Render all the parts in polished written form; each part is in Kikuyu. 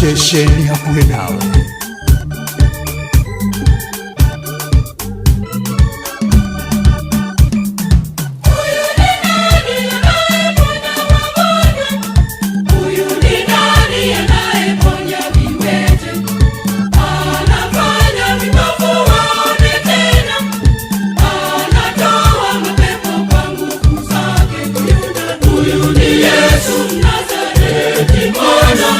Ceceni hakuhĩ nawe. Huyu ni nani anayeponya viwete? Anafanya vipofu waone tena, anatoa mapepo kwa nguvu zake. Huyu ni Yesu Mnazareti, Bwana.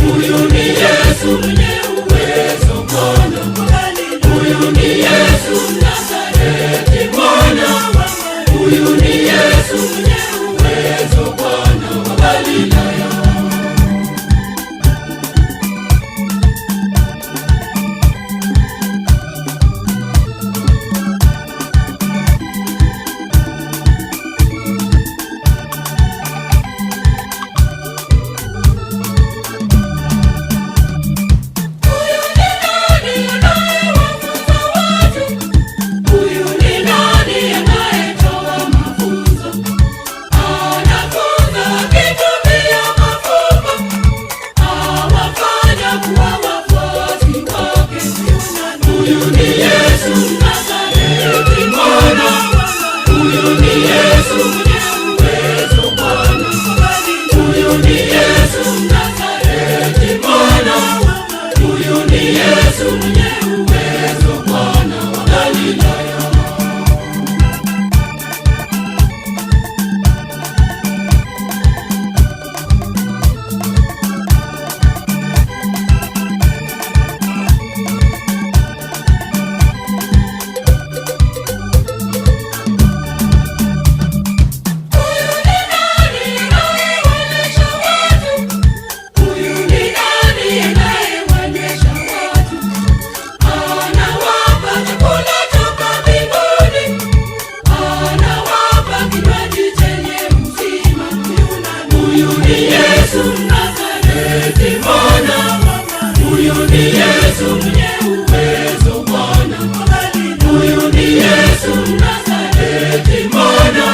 Huyu ni Yesu mwenye uwezo, Bwana. Huyu ni Yesu Mnazareti, Bwana. Huyu ni Yesu mwenye uwezo, Bwana wa Galilaya. Huyu ni nani anayetoa mafunzo? Anafunza akitumia mafumbo, awafanya kuwa wafuasi wake. Huyu ni Yesu Mnazareti, Bwana. Huyu ni Yesu mwenye uwezo, Bwana. Huyu ni Yesu Mnazareti, Bwana. Huyu ni Yesu mwenye uwezo, Bwana wa Galilaya. Huyu ni nani anayewaonyesha watu? Anawapa chakula toka mbinguni, anawapa kinywaji chenye uzima. Huyu ni Yesu Mnazareti, Bwana. Huyu ni Yesu mwenye uwezo, Bwana. Huyu ni Yesu Mnazareti, Bwana.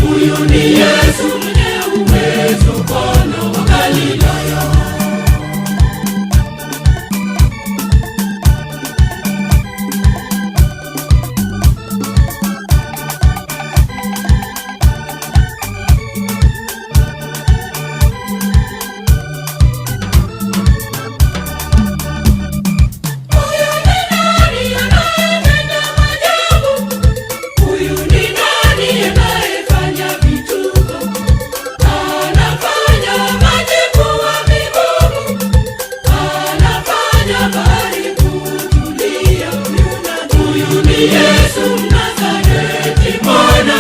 Huyu ni Yesu mwenye uwezo, Bwana wa Galilaya. Huyu ni nani anayetenda maajabu? Huyu ni nani anayefanya vituko? Anafanya maji kuwa migumu, anafanya bahari kutulia. Huyu ni Yesu Mnazareti, Bwana.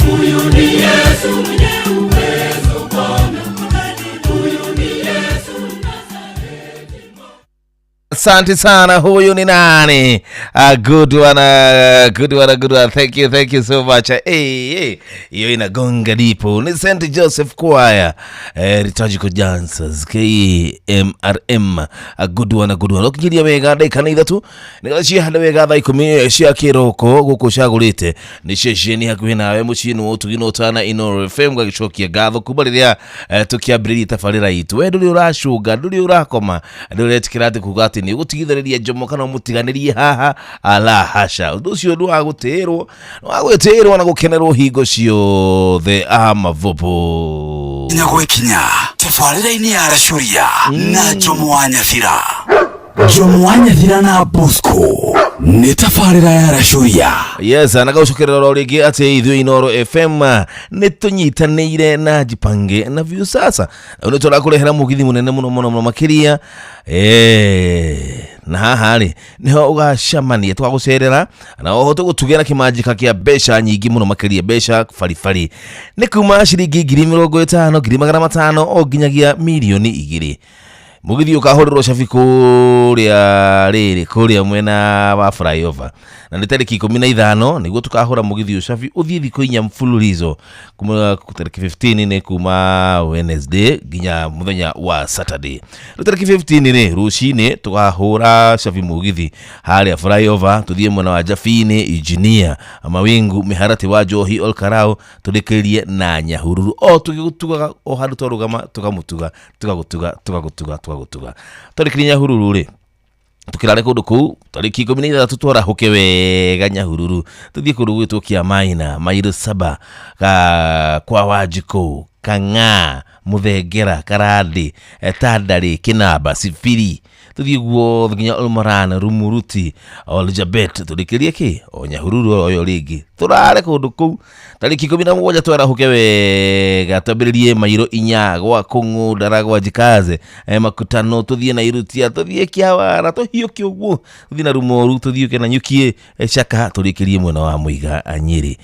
Huyu ni Yesu mwenye uwezo, Bwana. Huyu ni Yesu Mnazareti. Asante sana. Huyu ni nani? A good one, a good one, a good one. Thank you, thank you so much. Hey, hey. Hiyo inagonga dipo. Ni St Joseph Choir, Liturgical Dancers, KMRM. A good one, a good one. Ukigiria wega ndagĩka nĩ 3 nĩgetha cihande wega thaa 10 cia kĩroko gũkũ cagũrĩte nĩ ceceni hakuhĩ nawe mũciĩ nĩ ũtugi no tana Inooro FM. Gagĩcokia ngatho kuma rĩrĩa tũkĩambĩrĩria tabarĩra itũ. We ndũrĩ ũracũnga, ndũrĩ ũrakoma, ndũrĩ ũretĩkĩra atĩ kuga atĩ nĩ ũgũtigithĩrĩria Njomo kana ũmũtiganĩrie haha. Ala hasha, ũndũ ũcio nĩ wa gũtĩĩrwo, nĩ wa gwĩtĩĩrwo na gũkenerwo hingo ciothe amavubu. Kinya gwĩkinya tabarĩra-inĩ ya Racuria na Njomo wa Nyathira. Njomo wa Nyathira na Bosco nĩ tabarĩra ya Racuria. Yes, na gaucokerera oro rĩngĩ atĩ ithuĩ Inooro FM nĩ tũnyitanĩire na Jipange na Viusasa. Rĩu nĩ tũrakũrehera mũgithi mũnene mũno mũno mũno makĩria. Na haha rĩ nĩho ũgacemania twagũcerera na oho tũgũtugĩra kĩmanjĩka kĩa mbeca nyingĩ mũno makĩria, mbeca baribari nĩ kuma ciringi 50,000, 500,000 o nginyagia 2 mirioni. Mugithi ukahũrĩrwo cabi kũrĩa rĩrĩ kũrĩa mwena wa flyover na nĩ tarĩki 15 nĩguo tukahũra mugithi ũcabi ũthiĩ thikũ inya mfululizo kuma tarĩki 15 nĩ kuma Wednesday nginya mũthenya wa Saturday. Rĩu tarĩki 15 rĩ rũcinĩ tukahũra cabi mugithi harĩa flyover tuthiĩ mwena wa Jabini, Engineer, Mawingu, Miharati wa Njohi, Olkarau tũrĩkĩrie na Nyahururu o tũgĩgũtugaga o handũ twarũgama tũkamũtuga tũgagũtuga tũgagũtuga tũgagũtuga twarĩkĩria Nyahururu rĩ tukirare kundu kuu tariki 16 twarahuke wega Nyahururu tuthie kundu gwitwo Kiamaina Mairo 7 ka kwa Wanjikũ Kang'a Muthengera Karandi Tandari Kinamba Sibiri tuthie guothe nginya Olmoran Rumuruti Oljabet turikirie ki o Nyahururu oyo ringi turare kundu kuu tariki 17 twarahuke wega twambiririe Mairo 4 gwa Kung'u Ndaragwa Njikaze Makutano tuthie na Irutia tuthie Kiawara tuhiũke ũguo tuthie na Rumoru tuthiũke na Nyukie Shaka turikirie mwena wa Muiga Nyeri.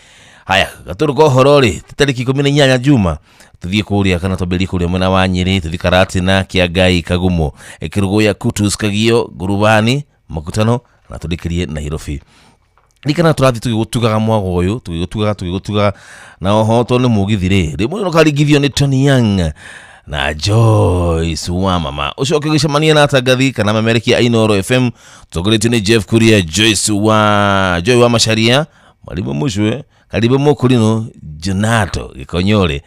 Haya gatũrũ ka ũhoro rĩ tariki 18 Juma tuthie kũrĩa kana twambĩrĩrie kũrĩa mwena wa Nyeri tuthie Karatina Kĩangai Kagumo Kĩrũgũya Kutus Kagio Ngurubani Makutano na tũrĩkĩrie Nairobi. Rikana tũrathiĩ tũgĩgũtugaga mwago ũyũ tũgĩgũtugaga na oho tondũ nĩ mũgithi rĩ rĩmwe nĩũkaringithio nĩ Tony Young na Joyce wa mama ucoke gũcemania na atangathi kana memerekia Inooro FM tũtongoretio nĩ Jeff Kuria Joyce wa Joy wa Macharia Mwalimu Mucwe Karibu Mukurino Jonato Gĩkonyore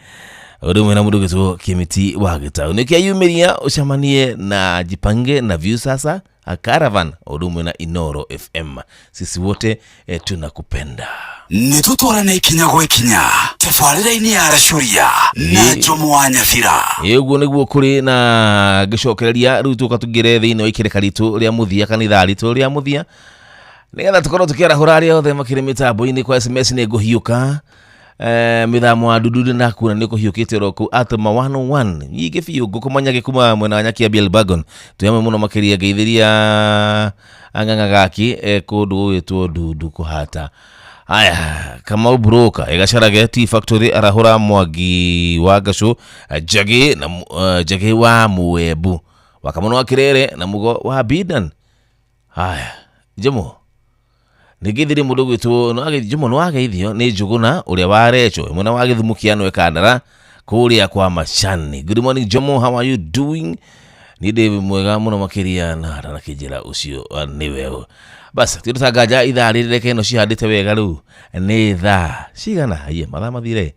ũndũ ũmwe na mũndũ ũgĩtwo Kĩmiti wa Gĩtau nĩkĩayumĩria ũcemanie na Jipange na Viusasa a Caravan ũndũ ũmwe na Inooro FM. Sisi wote tunakupenda. Nĩtũtwarane ikinya gwa ikinya tabarĩra-inĩ ya Arashuria na Jomo wa Nyabira. Ũguo nĩguo kũrĩ na ngĩcokereria rĩu tũka tũingĩre thĩinĩ wa ikereka ritũ rĩa mũthia kanitha ritũ rĩa mũthia nĩgetha tũkorwo tũkĩarahũra arĩa othe makĩrĩ mĩtambo-inĩ kwa SMS nĩ ngũhiũka mĩthamo wa ndundu ndakuna nĩ kũhiũkĩte oro kũu atũma 101 nyingĩ biũ ngũkũmanyage kuma mwena wa Nyakia Bielbagon twĩhamwe mũno makĩria ngeithĩria ang'ang'a gaki kũndũ gũgwĩtwo ndundu kũhata. Haya Kamau Broka Ĩgacarage Tea Factory arahũra Mwangi wa Ngacũ Njagi na Njagi wa Muembu Wakamono wa Kirere na Mugo wa Bidan. Haya Jomo nĩngĩthirie mũndũ gwĩtwo Jomo nĩwageithio nĩ Njũgũna ũrĩa wa Recho mwena wa Gĩthumo kĩa Kandara kũrĩa kwa Macani. Good morning Jomo, how are you doing? Niĩ ndĩ mwega mũno makĩria na ndanakĩnjĩra ũcio nĩwe. Bas tũtanganja ithaa rĩrĩ reke ĩno cihandĩte wega rĩu nĩ thaa cigana haiya mathaa mathire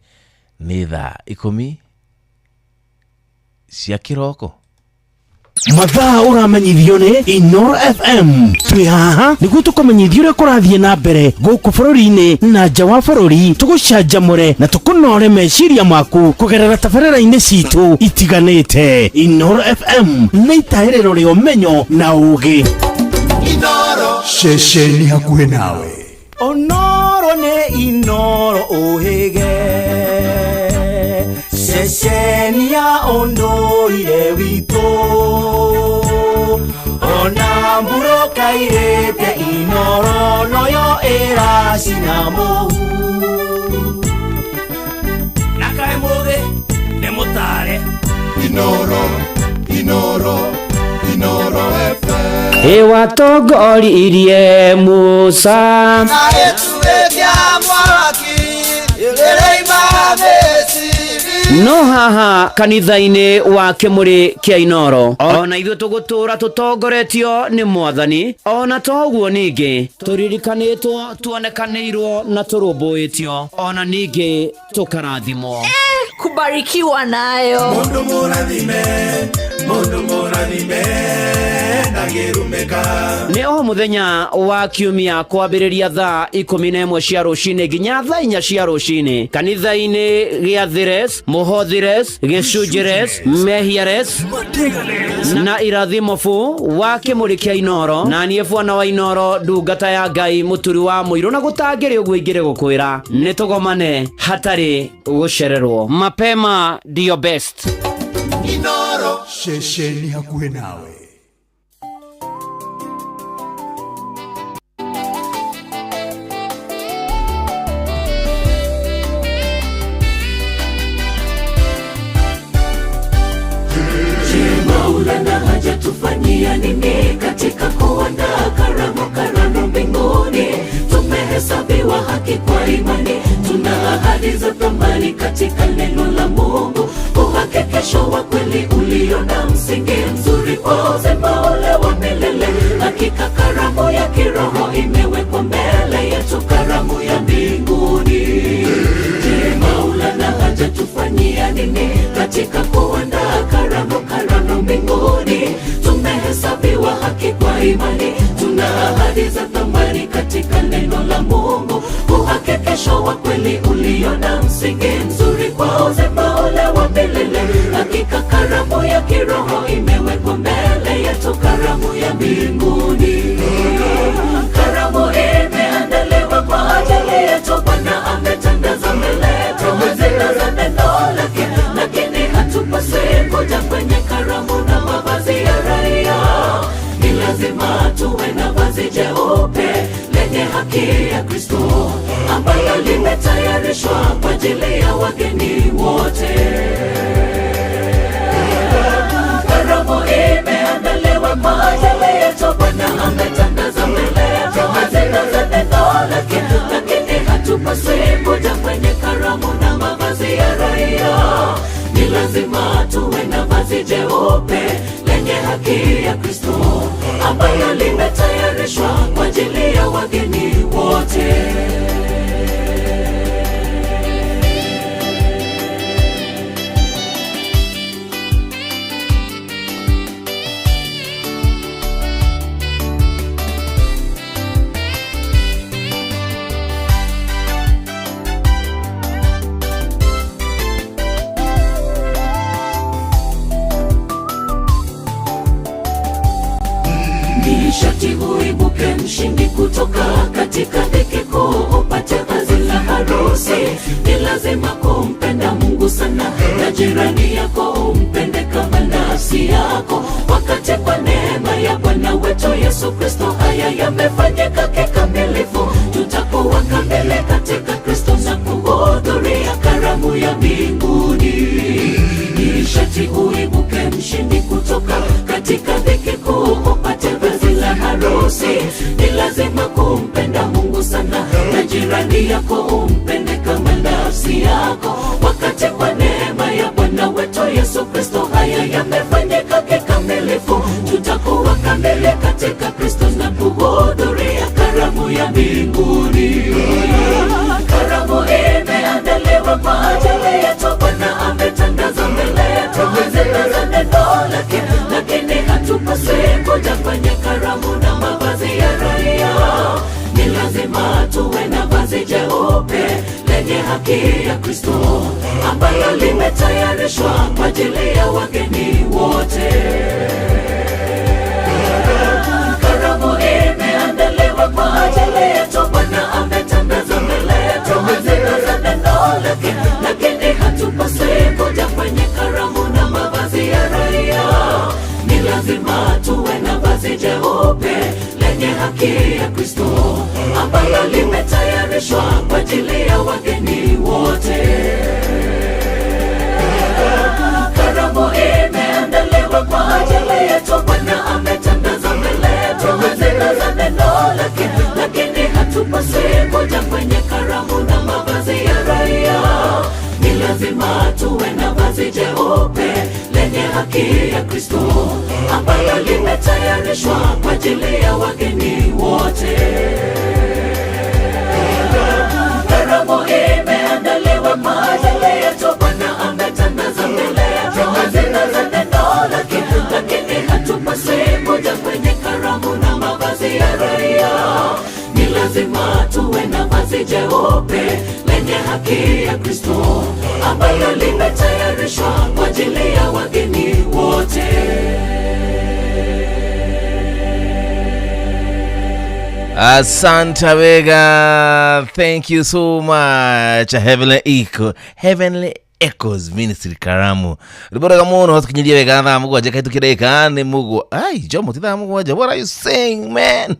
nĩ thaa 10 cia kĩroko. Mathaa ũramenyithio nĩ Inooro FM. Twĩ haha nĩguo tũkũmenyithie ũrĩa kũrathiĩ na mbere gũkũ bũrũri-inĩ na nja wa bũrũri, tũgũcanjamũre na tũkũnore meciria maku kũgerera tabarĩra-inĩ citũ itiganĩte. Inooro FM nĩ itaĩrĩro rĩa ũmenyo na ũũgĩ. Ceceni hakuhĩ nawe. Onoro nĩ Inooro ũhĩge ceceni ya ũndũire witũ ona mburoka irĩte Inooro noyo ĩracina mũhu na kaĩ mũthĩ nĩ mũtare. Inooro, Inooro, Inooro FM. Ĩwatongoririe Musa na ĩtuĩkia mwaki ĩrĩima Misiri. No haha kanitha-inĩ wa Kĩmũrĩ kĩa Inooro ona ithuĩ tũgũtũra tũtongoretio nĩ Mwathani ona toguo ningĩ tũririkanĩtwo tuonekanĩirwo na tũrũmbũĩtio ona ningĩ tũkarathimwo kubarikiwa nayo. Mundu mũrathime, mundu mũrathime ndangĩrumĩka. Nĩ o mũthenya wa kiumia kwambĩrĩria thaa 11 cia rũcinĩ nginya thaa 4 cia rũcinĩ kanitha-inĩ gĩa Thires, Mũhothires, Gĩcunjĩres, Mehiares na Irathimobu wa Kĩmũrĩ kĩa Inooro na niĩ bwana wa Inooro ndungata ya Ngai mũturi wa mũirũ na gũtangĩrĩ ũguo ingĩrĩ gũkwĩra nĩ tũgomane hatarĩ gũcererwo. Mapema ndio best. Inooro. Ceceni hakuhĩ nawe. Haja nini katika kuandaa karamu, karamu mbinguni? Tumehesabiwa haki kwa imani, tuna ahadi za thamani katika neno la Mungu, uhakikisho wa kweli ulio na msingi mzuri kwa uzima ule wa milele. Hakika karamu ya kiroho imewekwa mbele yetu, karamu ya mbinguni. Je, Maulana hajatufanyia nini katika kuandaa karamu, karamu mbinguni? Tumehesabiwa haki kwa imani, tuna ahadi za thamani katika neno la Mungu, uhakikisho wa kweli ulio na msingi mzuri kwa uzima ule wa milele. Hakika karamu ya kiroho imewekwa mbele yetu, karamu ya mbinguni. Karamu imeandaliwa kwa ajili yetu, Bwana ametandaza mbele yetu hazina za neno lake, lakini hatupaswi kuja kwenye karamu na mavazi ya raia. Ni lazima tuwe na vazi jeupe lenye haki ya Kristo, ambalo limetayarishwa kwa ajili ya wageni wote. Karamu imeandaliwa kwa ajili yetu, Bwana ametandaza mbele yetu hazina za neno lake, lakini hatupaswi kuja kwenye karamu na mavazi ya raia. Ni lazima tuwe na vazi jeupe lenye haki ya Kristo, ambayo limetayarishwa kwa ajili ya wageni wote. Nishati uibuke mshindi kutoka katika dhiki kuu, upate vazi la harusi. Ni lazima kumpenda Mungu sana na jirani yako umpende kama nafsi yako. Wakati kwa neema ya Bwana wetu Yesu Kristo haya yamefanyika kikamilifu, tutakuwa kamili katika Kristo na kuhudhuria karamu ya mbinguni. Nishati uibuke mshindi kutoka katika dhiki kuu, upate vazi la harusi. Ni lazima kumpenda Mungu sana na jirani yako umpende kama nafsi yako. Wakati kwa neema ya Bwana wetu Yesu Kristo haya yamefanyika kikamilifu, tutakuwa kamili katika Kristo na kuhudhuria karamu ya mbinguni. Karamu imeandaliwa kwa ajili yetu, Bwana ametandaza mbele yetu hazina za neno lake, lakini hatupaswi kuja kwenye karamu na mavazi ya raia. Ni lazima tuwe na vazi jeupe lenye haki ya Kristo, ambalo limetayarishwa kwa ajili ya wageni wote. Karamu imeandaliwa kwa ajili yetu, Bwana ametandaza mbele yetu hazina za neno lake, lakini hatupaswi kuja kwenye karamu na mavazi ya raia. Ni lazima tuwe na vazi jeupe lenye haki ya Kristo, ambalo limetayarishwa kwa ajili ya wageni wote. Karamu imeandaliwa kwa ajili yetu, Bwana ametandaza mbele yetu hazina za neno lake, lakini hatupaswi kuja kwenye karamu na mavazi ya raia. Ni lazima tuwe na vazi jeupe lenye haki ya Kristo, ambalo limetayarishwa kwa ajili ya wageni wote. Karamu imeandaliwa kwa ajili yetu, Bwana ametandaza mbele yetu hazina za neno lake, lakini hatupaswi kuja kwenye karamu na mavazi ya raia. Ni lazima tuwe na vazi jeupe lenye haki ya Kristo, ambalo limetayarishwa kwa ajili ya wageni wote. Asante Vega, thank you so much. Heavenly Echo, Heavenly Echoes Ministry Karamu. Ribora muno tukinyirie wega thaa mugwanja kahĩtũkĩra ĩka nĩ mũgwa. Ai, Jomo ti thaa mũgwanja. What are you saying, man?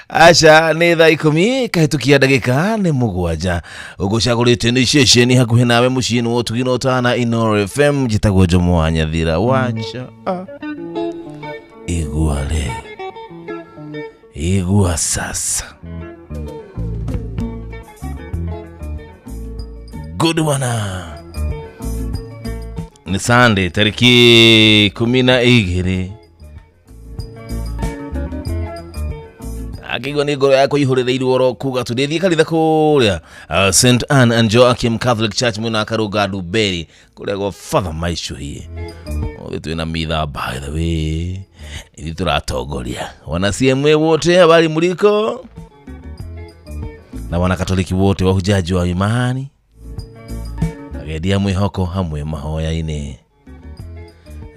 Aca nĩ thaa ikũmi kahĩtũkia ndagĩka nĩ mũgwanja ũgũcagũrĩte nĩ ceceni hakuhĩ nawe mũciĩ-inĩ wa ũtugi na ũtana Inoro FM. Njĩtagwo Jomo wa Nyathira wacha. Ah. Igua rĩ, igua sasa. Good one. Ni Sunday tariki 12. Akigwa nĩ ngoro yakwa ihũrĩrĩirwo oro kuga tu ndĩthiĩ kanitha kũrĩa St Anne and Joachim Catholic Church mwena wa Karũnga Ndumberi kũrĩa gwa Father Maicũhie. Othe twĩna mitha, by the way, ithuĩ tũratongoria wana CMA wote, habari mliko, na wana Katoliki wote wahujaji wa imani agendia mwĩhoko hamwe mahoya-inĩ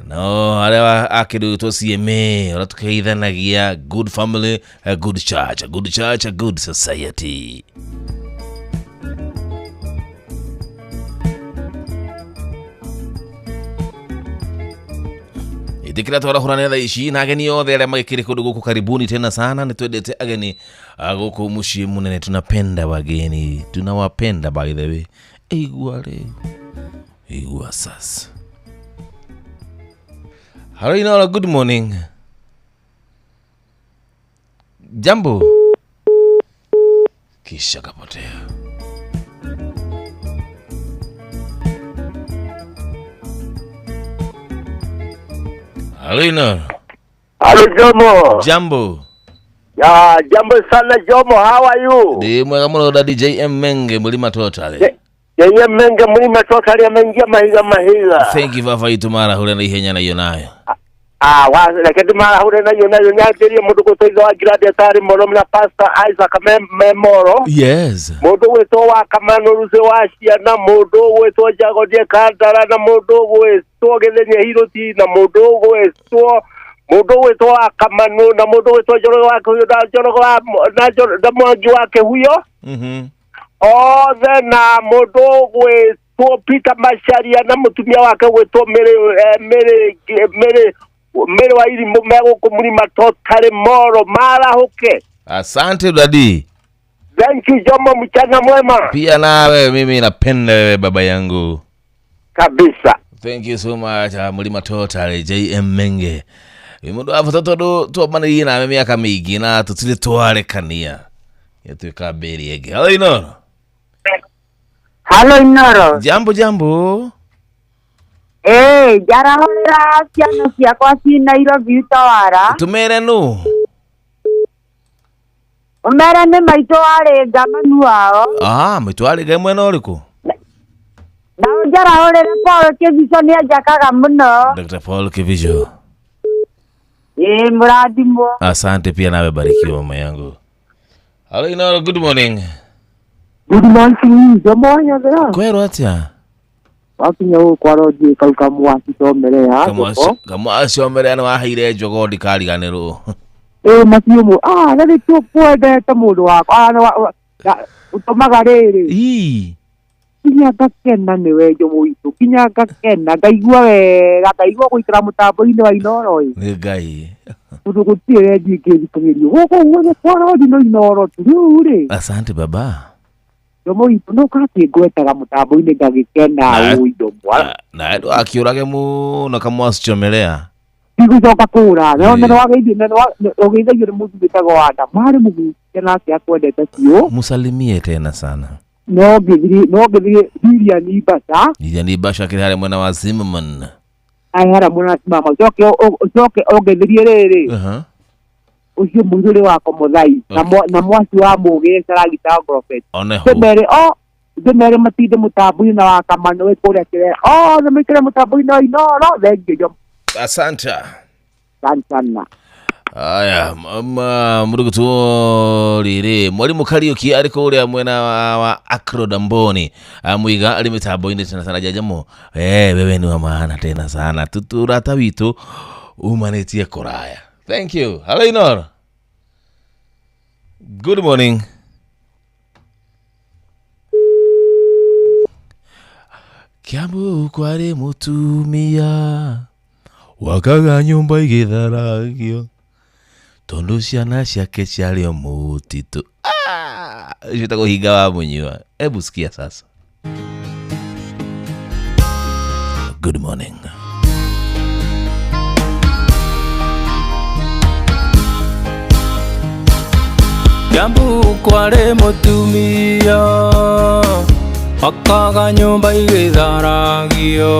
no arĩa akĩrutwo CMA ũrĩa tũkĩgeithanagia, good family, a good church, a good church, a good society. Ĩtĩkĩra twarahũrane thaa ici na ageni othe arĩa magĩkĩrĩ kũndũ gũkũ, karibuni tena sana. Nĩ twendete ageni gũkũ mũciĩ mũnene, tunapenda wageni, tunawapenda, by the way. Igua rĩu, igua sasa. Hello Inola, good morning. Jambo. Kisha kapotea. Hello Inola. Hello Jomo. Jambo. Ya, jambo sana Jomo, how are you? Ndi mwega muno Daddy JM Menge Mulima Totally. JM Menge Mulima Totally ameingia mahiga mahiga. Thank you baba itu mara hule na ihenya na iyo nayo. Ah, wa lakini mara hule na iyo nayo nyatiri mundu guteithio wa gladiator moro na Pastor Isaac Memoro. Yes. Mundu gwitwo wa Kamano Ruce wa ciana, mundu gwitwo Jagodie Kandara na mundu gwitwo Githenya Hiroti na mundu gwitwo wa Kamano na mundu gwitwo Njoroge wa Kihuyo na Njoroge wa na Mwangi wa Kihuyo. Othe na mundu gwitwo Peter Macharia na mutumia wake gwitwo Mary wa Irimũ megũkũ Mulima Totally Moro marahuke. Asante daddy. Thank you Jomo, mchana mwema. Pia nawe, mimi napenda wewe baba yangu. Kabisa. Thank you so much Mulima Totally JM Menge. Mundu wa tondu twamanirie nawe miaka mĩingĩ na tũtirĩ twarekania. Yatuĩka mbĩri ĩngĩ. Hello Inoro. Hello Inoro. Jambo jambo. Njarahũrĩra ciana ciakwa ci Nairobi Utawara. Tumere nũ? Ũmere nĩ maitũ warĩ nga manu wao. Ah, maitũ warĩ nga mwena ũrĩkũ? Na ũnjarahũrĩre Paul Kibicho nĩ anjakaga mũno. Dr. Paul Kibicho. Mũrathimwo. Asante pia nawe, barikiwa mama yangu. Hello Inoro, good morning. Good morning, Jomo nyethera. Kwero atia? Wakinya gũkũ kwaronji kau kamwaki tomerea. Kamwaki omerea nĩ waheire njogoo ndikariganĩrwo. Macio mũ. Ah, na nĩkĩo kwendete mũndũ wakwa. Ah, ũtũmaga rĩrĩ. Ii. Kinya ngakena nĩwe Jomo witũ. Kinya ngakena ngaigua wega, ngaigua gũikara mũtambo-inĩ wa Inoro ĩ. Nĩ Ngai. Tondũ gũtirĩ redio ĩngĩthikagĩrio. Gũkũ guothe kwaronji no Inoro tu rĩu rĩ. Asante baba. Jomo witũ no kati ngwetaga mũtambo-inĩ ngagĩkena ũũ Jomo. Na ndũgakiũrage mũno kamwasichomelea. Ndigũcoka kũra. Na nĩwageithio na ũgeithagio nĩ mũndũ wĩtagwo Wanda. Marĩ mũgucia nake akwendete biũ. Musalimie tena sana. No ngĩthiĩ Lilian Basha. Lilian Basha akĩrĩ harĩa mwena wa Zimmerman. Ai harĩa mwena wa Zimmerman. Ũcoke ũngeithĩrie rĩrĩ. Ũcio mũirũrĩ wakwa Mũthai na mwaci wa Mũgĩ Caragita Prophet. Ndĩmere matinde mũtambo-inĩ na wa Kamano wĩ kũrĩa Kĩrera. Othe maikare mũtambo-inĩ wa Inoro. Thank you Jomo. Asante. Asante sana. Aya, mũrugutwo rĩrĩ Mwalimu Kariuki arĩ kũrĩa mwena wa Akro Damboni Mwiga arĩ mĩtambo-inĩ tena sana jajamo. Wewe ni wa maana tena sana. Tuturata witũ umanĩtie kũraya. Thank you. Hello Inoro. Good morning. Kiambu kwarĩ mũtumia wakaga nyũmba igĩtharagio tondu ciana ciake ciarĩ o mũtitũ. Ũcio hinga wa mũnyua. Hebu sikia sasa. Good morning. Kiambu kwarĩ mũtumia akaga nyũmba igĩtharagio,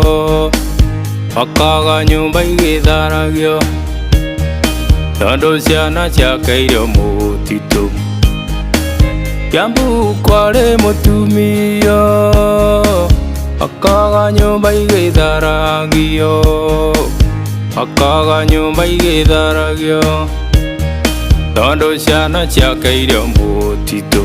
akaga nyũmba igĩtharagio, tondũ ciana ciake irio mũtitũ. Kiambu kwarĩ mũtumia akaga nyũmba igĩtharagio, akaga nyũmba igĩtharagio, tondũ ciana ciake irio mũtitũ.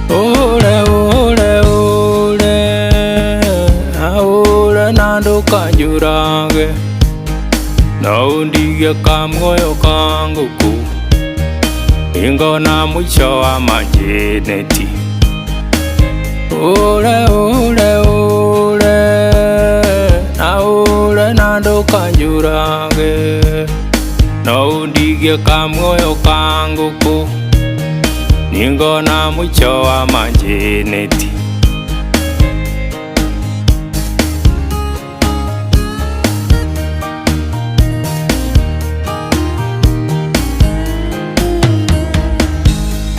Ore ore ore aure na ndũkanjũrage, no undige kamwoyo ka ngũkũ, nĩngona mũico wa manjeneti. Ore ore ore aure na ndũkanjũrage, no undige kamwoyo ka ngũkũ, nĩngona mũico wa manjeneti.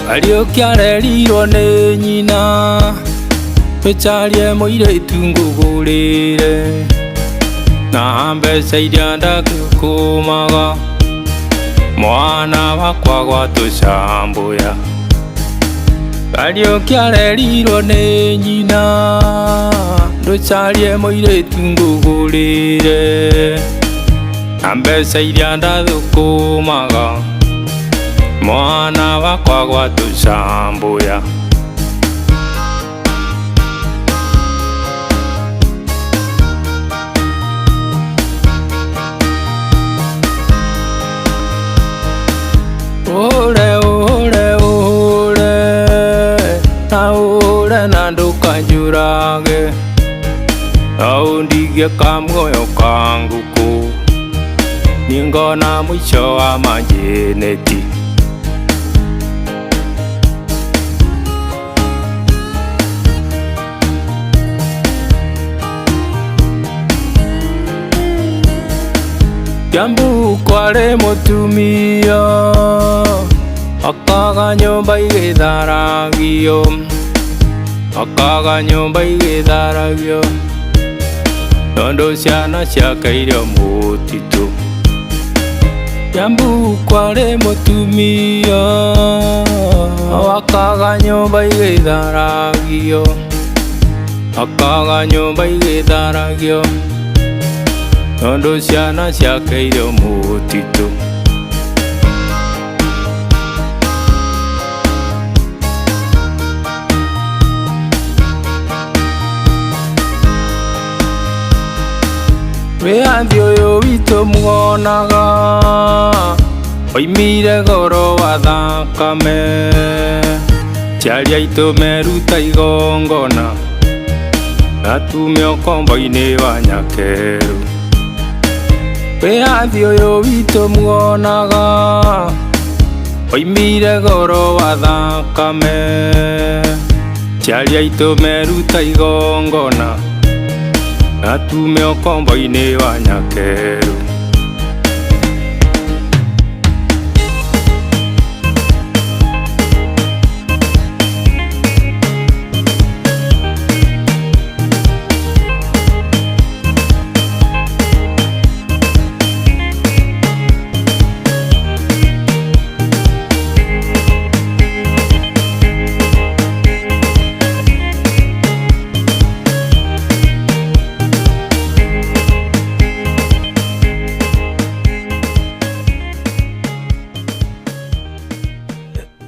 Kariũki arerirwo nĩ nyina, tũcarie mũirĩtu ngũgũrĩre, na mbeca iria ndakĩkũmaga, mwana wakwa gwatũcambũya. Kariũki arerirwo nĩ nyina, ndũcarie mũirĩtu ngũgũrĩre, na mbeca iria ndathũkũmaga, mwana wakwa gwatũcambũya. Ore ore ore na ore na ndũkanjũrage, no undige kamwoyo ka ngũkũ, nĩngona mũico wa manjeneti. Kiambu kwarĩ mũtumia akaga nyũmba igĩtharagio, akaga nyũmba igĩtharagio, tondũ ciana ciake irio mũtitũ. Kiambu kwarĩ mũtumia akaga nyũmba igĩtharagio, akaga nyũmba igĩtharagio, tondũ ciana ciake irio mũtitũ. Wĩyathi ũyũ witũ muonaga oimire goro wa thakame, aciari aitũ meruta igongona, na tume ũkombo-inĩ wa nyakerũ. Wĩyathi ũyũ witũ muonaga oimire goro wa thakame, aciari aitũ meruta igongona, na tume ũkombo-inĩ wa nyakerũ.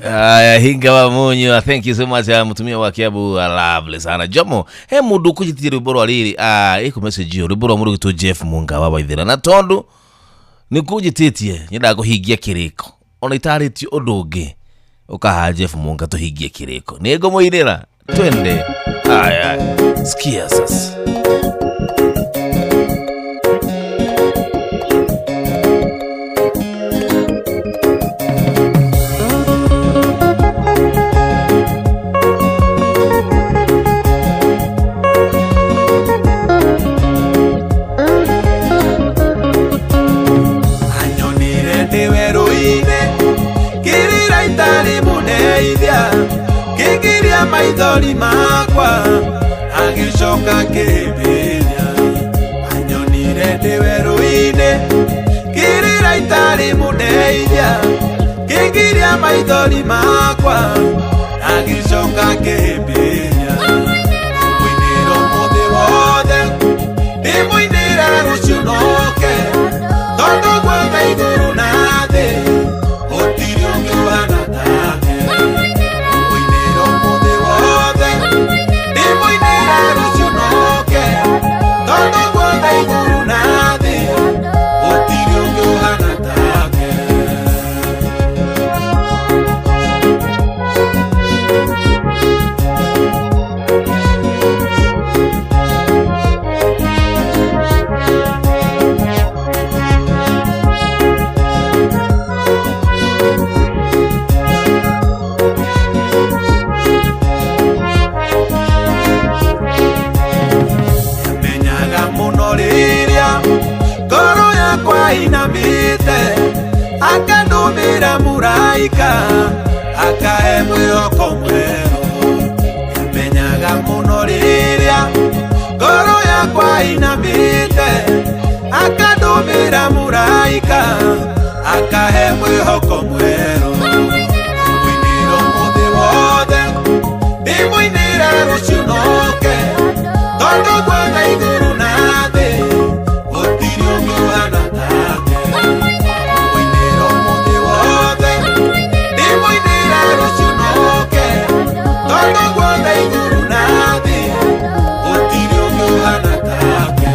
Aya, Hinga wa Munyo, thank you so much. Mutumia wa Kiambu, lovely sana. Jomo, he mundu kujitiria rwimbo rwa riri, iku message yo rwimbo rwa mundu gwitwo Jeff Munga wa Waithera. Na tondu ni kunjititie nyendaga kuhingia kiriko, ona itarĩtie ũndũ ũngĩ, ũkaha Jeff Munga tuhingie kiriko. Nĩngũmũinĩra, twende. Aya, sikia sasa. Kĩngiria maithori makwa agĩcoka kĩhĩmbĩria anyonire ndĩ werũ-inĩ kĩrĩra itarĩ mũndeithia kĩngiria maithori makwa agĩcoka kĩhĩmbĩria mũinĩra ũmũthĩ wothe ndĩmũinĩra rũciũ noke tondũ guothe igũrũ na thĩ gũtirĩ ũngĩ ũhana take mũinĩra ũmũthĩ wothe ndĩmũinĩra rũciũ noke tondũ guothe igũrũ na thĩ gũtirĩ ũngĩ ũhana take. Menyaga mũno rĩrĩa ngoro yakwa inamĩte akandũmĩra mũraika akahe mwĩhoko mwerũ. Menyaga mũno rĩrĩa ngoro yakwa inamĩte akandũmĩra mũraika akahe mwĩhoko mwerũ. Mũinĩra ũmũthĩ wothe ndĩmũinĩra rũciũ noke tondũ guothe igũrũ na thĩ gũtirĩ ũngĩ ũhana take. Mũinĩra ũmũthĩ wothe ndĩmũinĩra rũciũ noke tondũ guothe igũrũ na thĩ gũtirĩ ũngĩ ũhana take.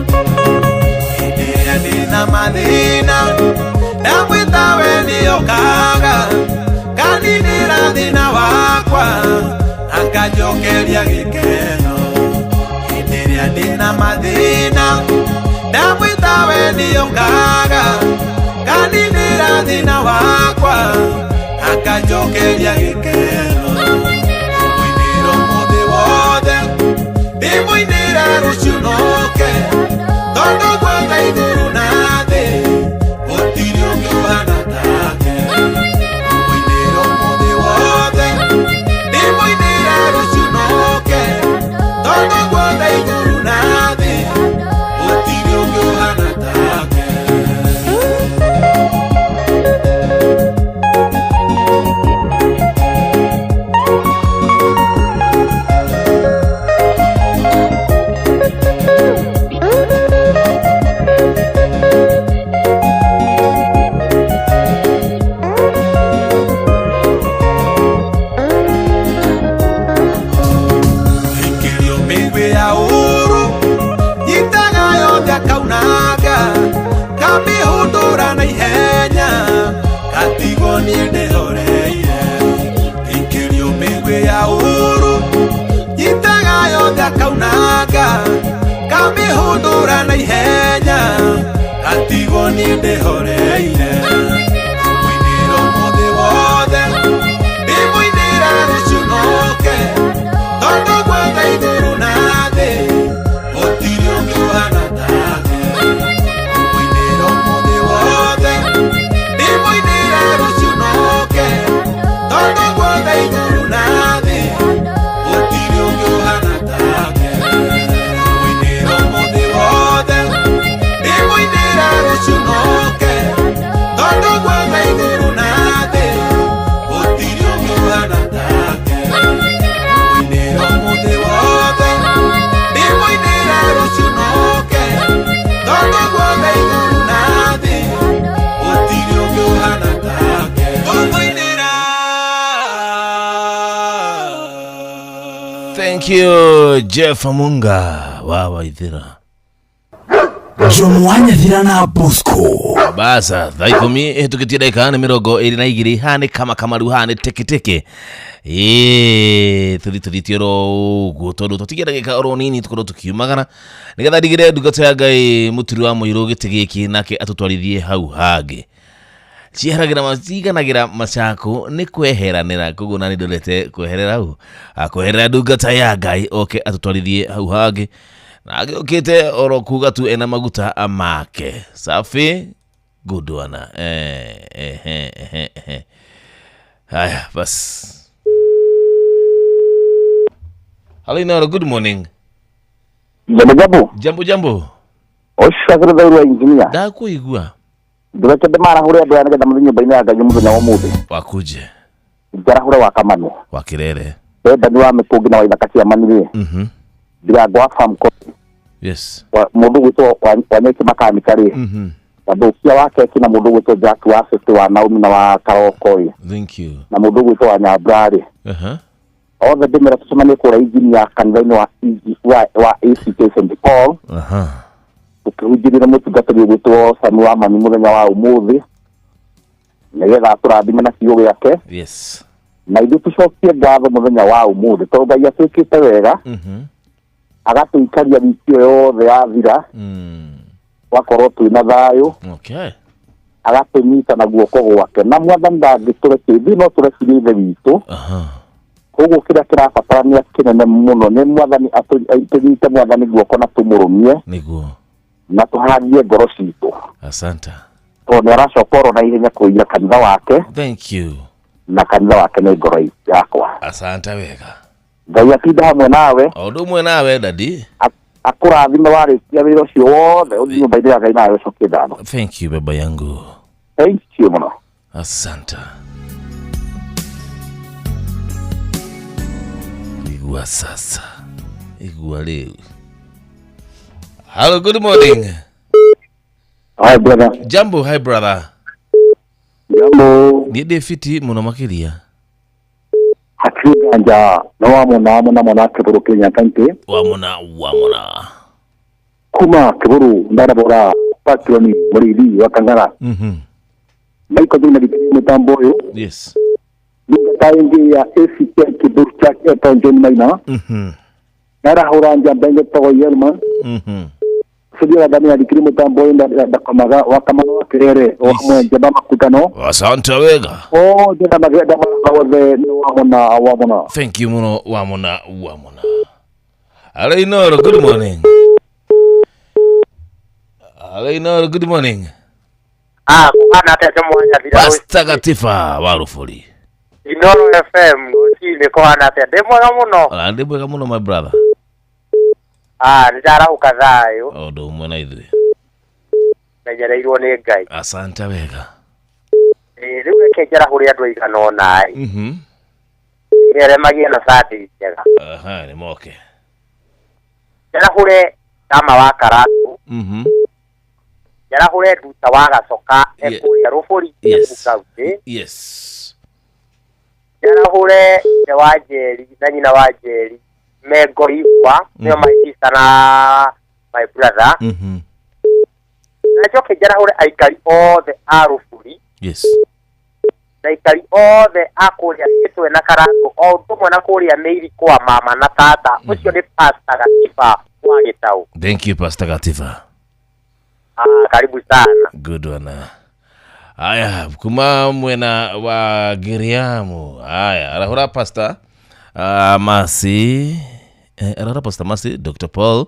Hĩndĩ ĩrĩa ndĩna mathĩna ndamwĩta we nĩokaga kaninĩra thĩna wakwa akanjokeria gĩkeno. Hĩndĩ ĩrĩa ndĩna mathĩna ndamwĩta we nĩokaga kaninĩra thĩna wakwa akanjokeria gĩkeno. Mũinĩra ũmũthĩ wothe ndĩmũinĩra rũciũ noke tondũ guothe igũrũ na thĩ gũtirĩ ũngĩ ũhana take. Mũinĩra ũmũthĩ wothe ndĩmũinĩra rũciũ noke tondũ guothe igũrũ na thĩ gũtirĩ ũngĩ ũhana take. Ikĩrio mĩguĩ ya ũũru nyitaga yothe akaunanga kamĩhũndũra na ihenya gatigwo niĩ ndĩhoreire. Ikĩrio mĩguĩ ya ũũru nyitaga yothe akaunanga kamĩhũndũra na ihenya gatigwo niĩ ndĩhoreire. Mũinĩra ũmũthĩ wothe ndĩmũinĩra rũciũ noke tondũ guothe igũrũ na thĩ gũtirĩ ũngĩ ũhana take. Mũinĩra ũmũthĩ wothe ndĩmũinĩra rũciũ noke tondũ guothe igũrũ na thĩ gũtirĩ ũngĩ ũhana take. Mũinĩra ũmũthĩ wothe ndĩmũinĩra rũciũ noke tondũ guothe igũrũ na thĩ gũtirĩ ũngĩ ũhana take. Mũinĩra ũmũthĩ wothe ndĩmũinĩra rũciũ noke tondũ guothe igũrũ na thĩ gũtirĩ ũngĩ ũhana take. Ngũmũinĩra. Thank you, Jeff Amunga wa Waithira. Jomo wa Nyathira na Bosco. Basa thaa ikumi ihĩtũkĩtie ndagĩka nĩ 22 haha nĩ kama kamaru haha nĩ teketeke ĩĩ tũthi tũthiĩte oro ũguo tondũ tũtigia ndagĩka oro nini tũkorwo tũkiumagara nĩgetha ndigĩre ndungata ya Ngai mũturi wa mũirũ gĩtĩ gĩkĩ nake atũtwarithie hau hangĩ cieheragira ciganagĩra macako nĩ kweheranĩra koguo nani ndorete kweherera hau kweherera ndungata ya Ngai oke atũtwarithie hau hangĩ na agĩũkĩte oro kuga tu ena maguta make safi good one. Haya bas. Hello Inoro, good morning. Jambo jambo. Jambo jambo. Oshagire thairwa engineer. Ndakuigua. Ndĩreke ndĩmarahũre andũ aya nĩgetha mathiĩ nyũmba-inĩ ya Ngai mũthenya wa ũmũthĩ. Wakuje. Njarahũre wa Kamanu. Wa Kirere. Benda ni wa Mĩkũngĩ na wa Ithaka cia Manirĩ. Ndirango wa Famco. Yes. Mũndũ gwĩtwo Wanyeki Makanika rĩ. Mũthũkia wa keki na mũndũ gwĩtwo Jack wa Fifty wa Naomi na wa Karoko rĩ. Thank you. Na mũndũ gwĩtwo wa Nyambra rĩ. Othe ndĩmera tũcemanie kũrĩa injini ya kanitha-inĩ wa ACK St Paul. Tũkĩhunjĩria mũtungatĩri ũgwĩtwo Sami wa Mami mũthenya wa ũmũthĩ nĩgetha atũrathime na kiugo gĩake. Yes. Na ithuĩ tũcokie ngatho mũthenya wa ũmũthĩ tondũ Ngai atwĩkĩte wega. Agatũikaria wiki ĩyo yothe yathira. Wakorwo twĩna thayũ. Okay. Agatũnyita na guoko gwake na mwathani ndangĩtũrekia ithuĩ no tũrekirie ithe witũ. Koguo kĩrĩa kĩrabatarania kĩnene mũno nĩ mwathani tũnyite mwathani guoko na tũmũrũmie. Nĩguo. Na tũharie ngoro citũ. Asante. Tondũ nĩ aracoka oro na ihenya kũiga kanitha wake. Thank you. Na kanitha wake nĩ ngoro yakwa. Asante wega. Ngai atinda hamwe nawe. O ũndũ ũmwe nawe dadi. Akũrathime warĩkia wĩra ũcio wothe ũthiĩ nyũmba-inĩ ya Ngai nawe ũcokie ngatho. Thank you baba yangu. Thank you mũno. Asante. Igua sasa. Igua rĩu. Hello, good morning. Hi brother. Jambo, hi brother. Jambo. Niĩ ndĩ fiti mũno makĩria. Hatirĩ nganja nĩ wamona mũna mwana Kĩbũrũ Kenya County. Wamona wamona. Kuma Kĩbũrũ ndarabora patroni mũrĩithi wa Kang'ara. Michael Juma ndikĩrie mũtambo ũyũ. Yes. Ndungata ĩngĩ ya ACK Kĩbũrũ Church etagwo John Maina. Ndarahũra njamba ĩngĩ ĩtagwo Yelman. Sijui labda alikiri mutambo ũyũ ndakomaga wa Kamanu wa Kirere o hamwe njamba makutano. Asante wega. Oh ndĩna magenda wothe nĩ wamona wamona. Thank you mũno wamona wamona. Hello Inoro, good morning. Hello Inoro, good morning. Kuhana atĩa Jomo wa Nyathira. Pastor Gatifa wa Rũbũri. Inoro FM rũcinĩ kũhana atĩa? Ndĩ mwega mũno. Ona ndĩ mwega mũno my brother. Nĩ ndarahũka thayũ. O ũndũ ũmwe na ithuĩ. Menyereirwo nĩ Ngai. Asante wega. Rĩu reke njarahũre andũ aigana ũna ĩ. Mere magĩe na Sunday njega. Nĩ moke. Njarahũre Kama wa Karatu. Njarahũre Nduta wa Gacoka ekũrĩa Rũbũri Embu County. Yes. Njarahũre ithe wa Njeri na nyina wa Njeri Mengo Igwa nĩo my sister na my brother. Na njoke njarahũre aikari othe a Rũbũri. Yes. Na aikari othe a kũrĩa Gĩtwe na Karatu o ũndũ ũmwe na kũrĩa Mĩiri kwa mama na tata. Ũcio nĩ Pastor Gatifa wa Gĩtaũ. Thank you Pastor Gatifa. Karibu sana. Good one. Aya, kuma mwena wa Giriamu. Aya, arahũra Pastor Masi. Arahũra Pastor Masi, Dr. Paul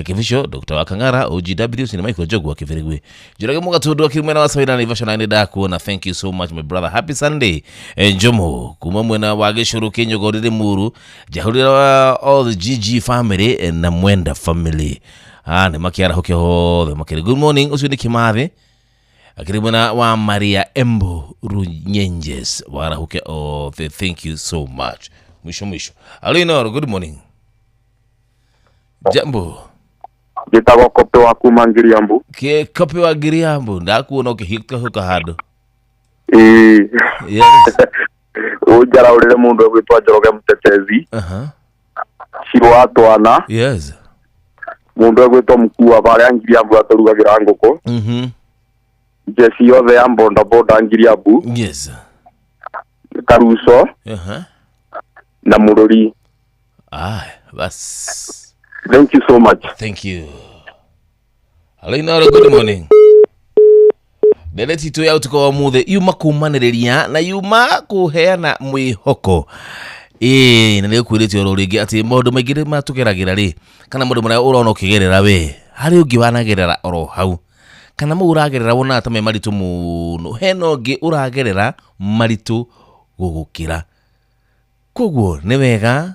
Kivisho, Dr. Wakang'ara, OGW, Sina Michael Jogu wa Kibirigwi. Njoroge Mũgatundu akiri mwena wa Saina Naivasha na nĩ ndakuona. Thank you so much my brother. Happy Sunday. Njomo kuma mwena wa Gĩcũrũ Kĩnyogori Limuru. Njahũrĩra all the GG family na Mwenda family. Nĩ makĩarahũke hothe makĩrĩ. Good morning. Ũcio nĩ Kĩmathi. Akiri mwena wa Maria Embo Runyenjes. Warahuke othe. Thank you so much. Mwisho mwisho. Hello Inoro, good morning. Jambo. Njĩtagwo Kope wa kuma Ngiriambu. Kope wa Ngiriambu, ndakuona ũkĩhĩka handũ. Ĩĩ. Yes. Ũnjaraũrĩre mũndũ ũgwĩtwo Njoroge Mũtetezi. Ciro wa Twana. Yes. Mundu egwitwo mukua baria Ngiriambu aturugagira nguku. Jesi yothe ya bonda bonda Ngiriambu. Yes. Karuso. Na Murori. Ah, bas. Thank you so much. Thank you. Hello, Inoro, good morning. Ndereti tu ya utuko wa muthe yuma kumanĩrĩria na yuma kũheana mwĩhoko. Ĩĩ na nĩngũkwĩrĩte oro rĩngĩ atĩ maũndũ maingĩ matũgeragĩra rĩ, kana maũndũ marĩa ũrona ũkĩgerera we harĩ ũngĩ wanagerera oro hau, kana mau ũragerera wonaga ta me maritũ mũno, hena ũngĩ ũragerera maritũ gũgũkĩra. Koguo nĩ wega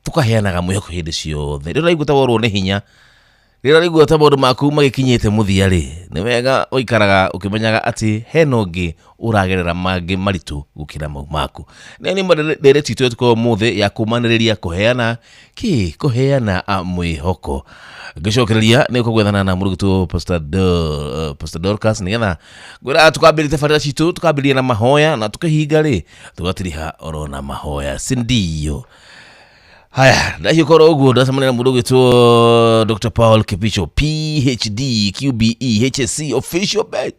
tukaheanaga mwĩhoko hĩndĩ ciothe. Rĩrĩa ũraigua ta worwo nĩ hinya, rĩrĩa ũraigua ta maũndũ maku magĩkinyĩte mũthia rĩ, nĩ wega ũikaraga ũkĩmenyaga atĩ hena ũngĩ ũragerera mangĩ maritũ gũkĩra mau maku. Na nĩ ndereti itũ tukorwo mũthĩ ya kũmanĩrĩria kũheana kĩ, kũheana mwĩhoko. Ngĩcokereria nĩ ũkũgwethana na mũrutwo Pastor Dorcas nĩgetha ngwĩra tukambĩrĩria tabarĩra citũ, tukambĩrĩria na mahoya na tukĩhinga rĩ tũgatiriha oro na mahoya, si ndio? Haya, ndahiũkorwo ũguo ndacemania na mũndũ ũgwĩtwo Dr. Paul Kipicho, PhD, QBE, HSC, official badge.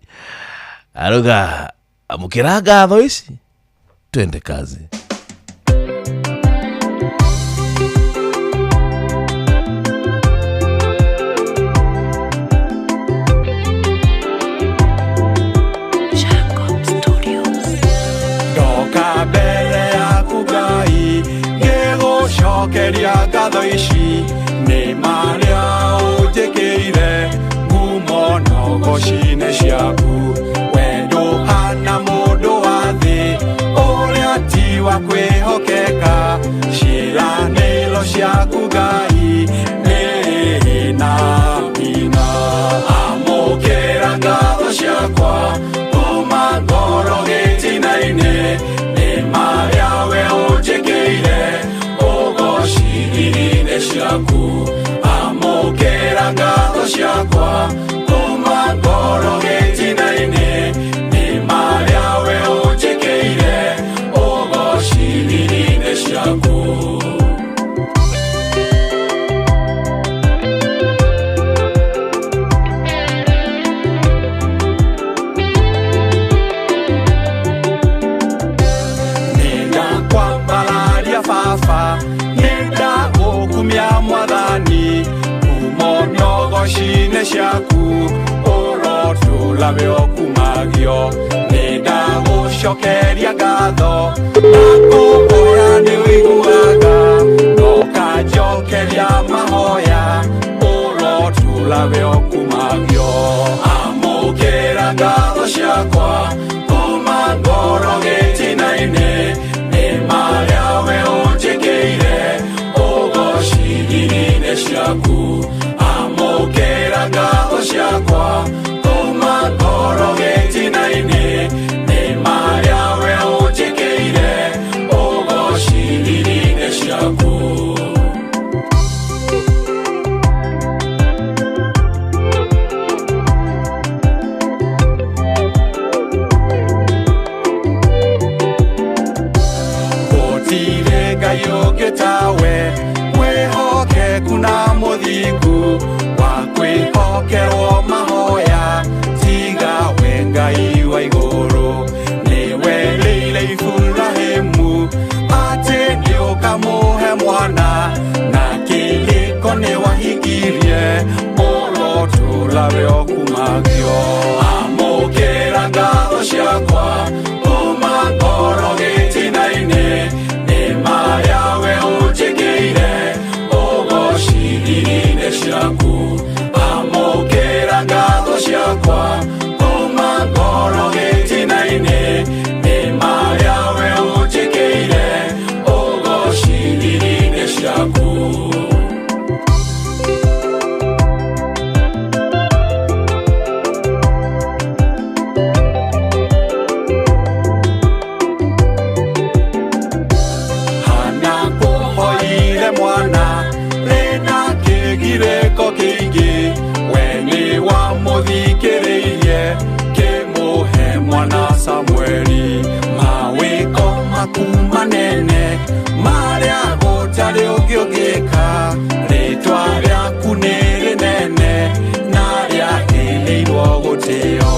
Aruga amũkĩra ngatho ici, twende kazi. Jacob Studios. Ndoka mbere yaku Ngai ngĩgũcokeria ngatho ici nĩ marĩa ũnjĩkĩire ngumo nogoci-inĩ ciaku. Wendo hana mũndũ wa thĩ ũrĩa ti wa kwĩhokeka, ciĩranĩro ciaku Ngai nĩ na hinya. Amũkĩra ngatho ciakwa kuma ngoro gĩtina-inĩ nĩ marĩa we ũnjĩkĩire ũgoci-inĩ ciaku. Amũkĩra ngatho ciakwa kuma ngoro gĩtina-inĩ nĩ marĩa we ũnjĩkĩire ũgoci-inĩ ciaku. Nĩndakwambararia baba, nĩndagũkumia mwathani, ngumo nogoci-inĩ ciaku ũrotũra wĩ ũkumagio. Nĩndagũcokeria ngatho na kũhoya nĩ ũiguaga, nokanjokeria mahoya ũrotũra wĩ ũkumagio. Amũkĩra ngatho ciakwa kuma ngoro gĩtina-inĩ nĩ marĩa we ũnjĩkĩire ũgoci-inĩ ciaku. Amũkĩra ngatho ciakwa kuma ngoro gĩtina-inĩ nĩ marĩa we ũnjĩkĩire ũgoci-inĩ ciaku. Gũtirĩ Ngai ũngĩ tawe, mwĩhokeku na mũthingu, wa kwĩhokerwo mahoya tiga we Ngai wa igũrũ. Nĩwerĩire Iburahĩmu atĩ nĩũkamũhe mwana, na kĩrĩko nĩwahingirie ũrotũra wĩ ũkumagio. Amũkĩra ngatho ciakwa kuma ngoro gĩtina-inĩ nĩ marĩa we ũnjĩkĩire ũgoci-inĩ ciaku. Amũkĩra ngatho ciakwa kuma ngoro gĩtina-inĩ nĩ marĩa we ũnjĩkĩire ũgoci-inĩ ciaku. Hana kũhoire mwana rĩna kĩgirĩko kĩingĩ, we nĩwamũthikĩrĩirie kĩmũhe mwana Samueli. Mawĩko maku manene marĩa gũtarĩ ũngĩ ũngĩka, rĩtwa rĩaku nĩ rĩnene na rĩagĩrĩirwo gũtĩo.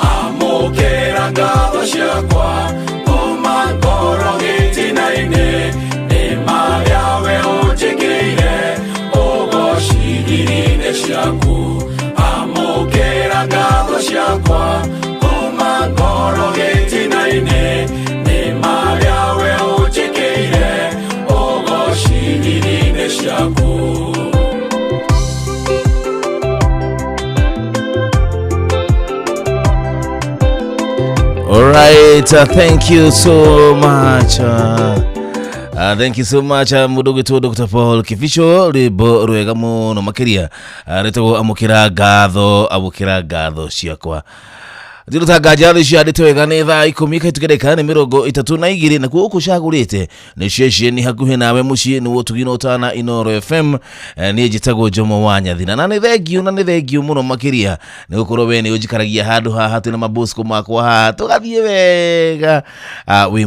Amũkĩra ngatho ciakwa kuma ngoro gĩtina-inĩ, nĩ marĩa we ũnjĩkĩire ũgoci irinĩ ciaku. Amũkĩra ngatho ciakwa kuma ngoro gĩtina-inĩ, nĩ marĩa we ũnjĩkĩire ũgoci irinĩ ciaku. All right, thank you so much. Thank you so much mundu gwitwo Dr. Paul Kibicho rwimbo rwega muno makiria rwitagwo amukira ngatho ciakwa. Ndiruta nganja ciandĩte wega nĩ thaa 10 kaitugereka nĩ 32 nakuo ũkũcagũrĩte nĩ ceceni hakuhĩ nawe mũciĩ nĩ ũtugi na ũtana Inoro FM. Niĩ njĩtagwo Jomo wa Nyathina na nĩ thengiũ na nĩ thengiũ mũno makĩria nĩ gũkorwo we nĩ ũnjikaragia handũ haha twĩna mabosco makwa haha tũgathiĩ wega. Wĩ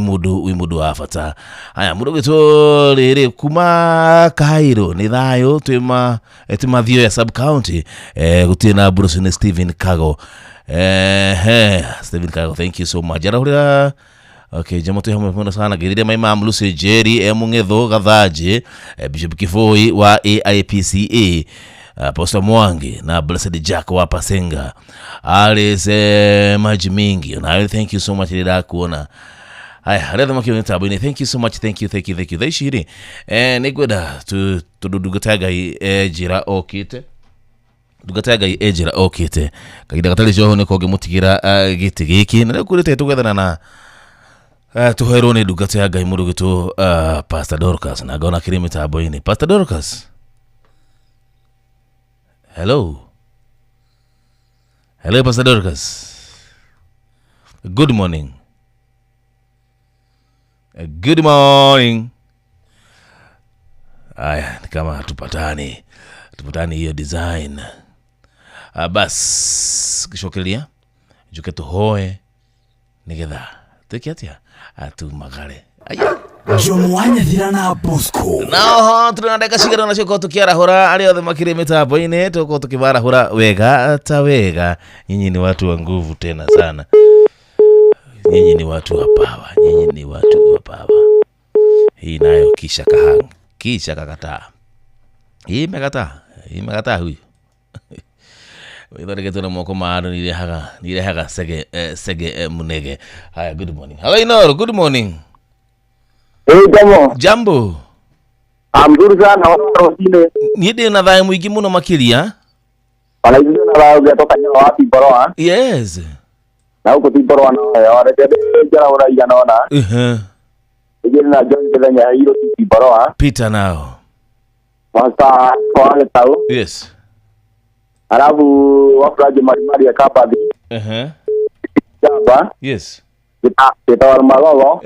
mũndũ wa bata. Haya mũndũ gwĩtwo rĩrĩ kuma Cairo nĩ thayũ twĩ Mathioya sub county gũtirĩ na Bruce nĩ Stephen Kago. Stephen Kago, thank you so much. Arahurira okay, jamo tu hamwe muno sana githire my mom Lucy Jerry Mungetho Gathaje Bishop Kifoi wa AIPCA Pastor Mwangi na Blessed Jack wa Pasenga Alice maji mingi na thank you so much rira kuona. Haya retha makio tabu ni thank you so much, thank you thank you thank you. Thaiciri nĩngwenda tondũ Ngai njĩra okĩte ndungata ya Ngai enjĩra okĩte kahinda gatarĩ coho nĩko ngĩmũtigĩra gĩtĩ gĩkĩ na rĩu kwĩrĩte tũgethana na tũherwo nĩ ndungata ya Ngai mũndũ gwĩtwo Pastor Dorcas na ngona kĩrĩ mĩtambo-inĩ. Pastor Dorcas, hello hello Pastor Dorcas, good morning. Good morning. Aya, ni kama tupatani hiyo design. Bas kishokelia njuke tuhoe nigetha twike atia atumagare. Aya Jomo wa Nyathira na Bosco naoho tũrĩ na ndagĩka cigana ũna ciũkorwo tũkĩarahũra arĩa othe makĩrĩ mĩtambo-inĩ tũkorwo tũkĩmarahũra wega ta wega. Nyinyi ni watu wa nguvu tena sana, nyinyi ni watu wa power, nyinyi ni watu wa power. Hii nayo kisha kahang kisha kakataa, hii imekataa huyu. Withondeketwo na moko ma andũ nirehaga sege munege. Haya, good morning. Hello Inoro, good morning. Hey Jomo. Jambo. Mzuri sana watu. Niĩ ndĩ na thayũ mũingĩ mũno makĩria. Ona ithuĩ na thayũ ngĩtoka nyama wapi Boroa. Yes. Na huko ti Boroa na yo reke njara ũraigana ona. Ĩgĩrĩ na John Kithenya hiro ti Boroa. Peter nao. Masa kwa tau. Yes. Alafu wafuraji marimari ya Kabathi. Jaba. Yes. Gitawar Magogo.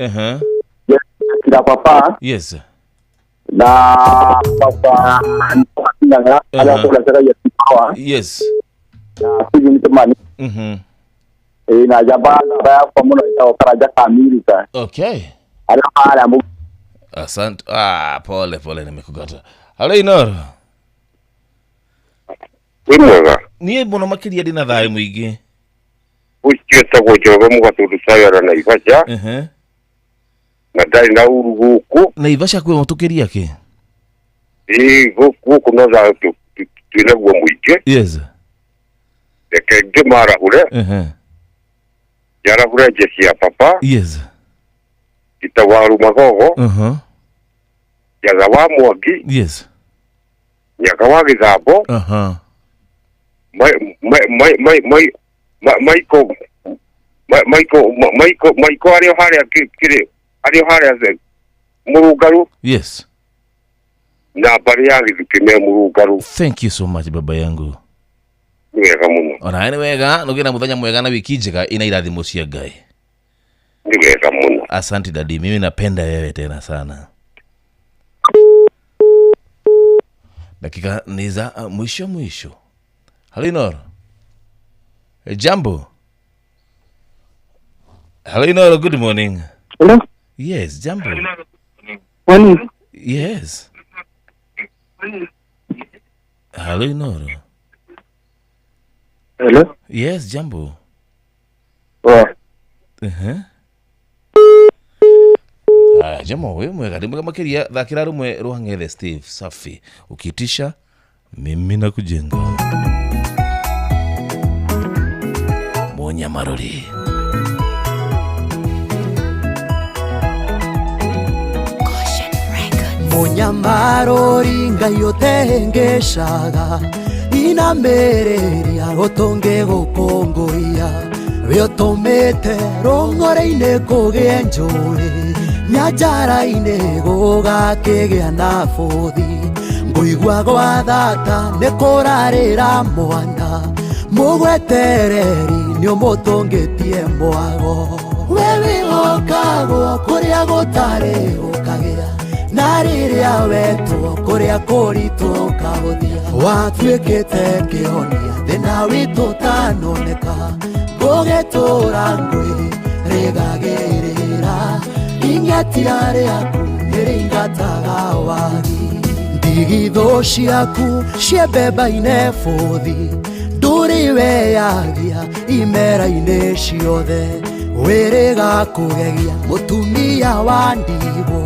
Kira papa. Yes. Na papa Nanga ala kula saka ya Tipawa. Yes. Na Steven Kimani. Na jaba na baya kwa muno itawa karaja kamilika. Okay. Ala ala mu. Asante. Pole pole nimekukata. Hello Inoro. Wĩ mwega. Niĩ mũno makĩria ndĩ na thayũ mũingĩ. Ũcio etagwo Njoroge Mũgatũndũ Sayara Naivasha. Na ndarĩ na uru gũkũ. Naivasha kwĩ mũtũkĩria kĩ? Ĩĩ gũkũ no thayũ twĩnaguo mũingĩ. Yes. Reke ngĩmarahũre. Njarahũre njeci ya papa. Yes. Itawaru Magogo. Njaga wa Mwangi. Yes. Nyaga wa Gĩthambo. Maiko arĩ harĩa kĩrĩ arĩ harĩa Mũrũngarũ. Yes. Na mbarĩ ya Gĩthukĩ me Mũrũngarũ. Thank you so much baba yangu. Nĩ wega mũno. Ona nĩ wega nũgĩe na mũthenya mwega na wiki njega ina irathimo cia Ngai. Nĩ wega mũno. Asante dadi, mimi napenda wewe tena sana. Dakika ni za mwisho mwisho. Hello Inoro. Jambo. Hello Inoro, good morning. Hello. Yes, jambo. Morning. Yes. Halo Inoro. Hello. Yes, jambo. Oh. Aya, jambo we mwega ndi mwega makiria thakira rumwe rwa Ng'ethe Steve safi ukiitisha mimi nakujenga Munyamarori. Munyamarori ngai utengeshaga inamereria utunge gukunguia wiotumite rung'ore-inĩ kũgĩe njũĩ nyanjara-inĩ gũgakĩgĩa na bũthi ngũigua gwa thata nĩ kũrarĩra mwana mũgwetereri nĩũmũtũngĩtie mwago we wĩhokagwo kũrĩa gũtarĩ gũkagĩa na rĩrĩa wetwo kũrĩa kũritũ ũkahũthia watuĩkĩte kĩhonia thĩna witũ ũtanoneka gũgĩtũra ngwĩ rĩgagĩrĩra ing'atia rĩaku nĩrĩingataga wagi ndigithũ ciaku ciembemba-inĩ bũthi ndũrĩ weyagia imera-inĩ ciothe wĩrĩga kũgegia mũtumia wa ndigwo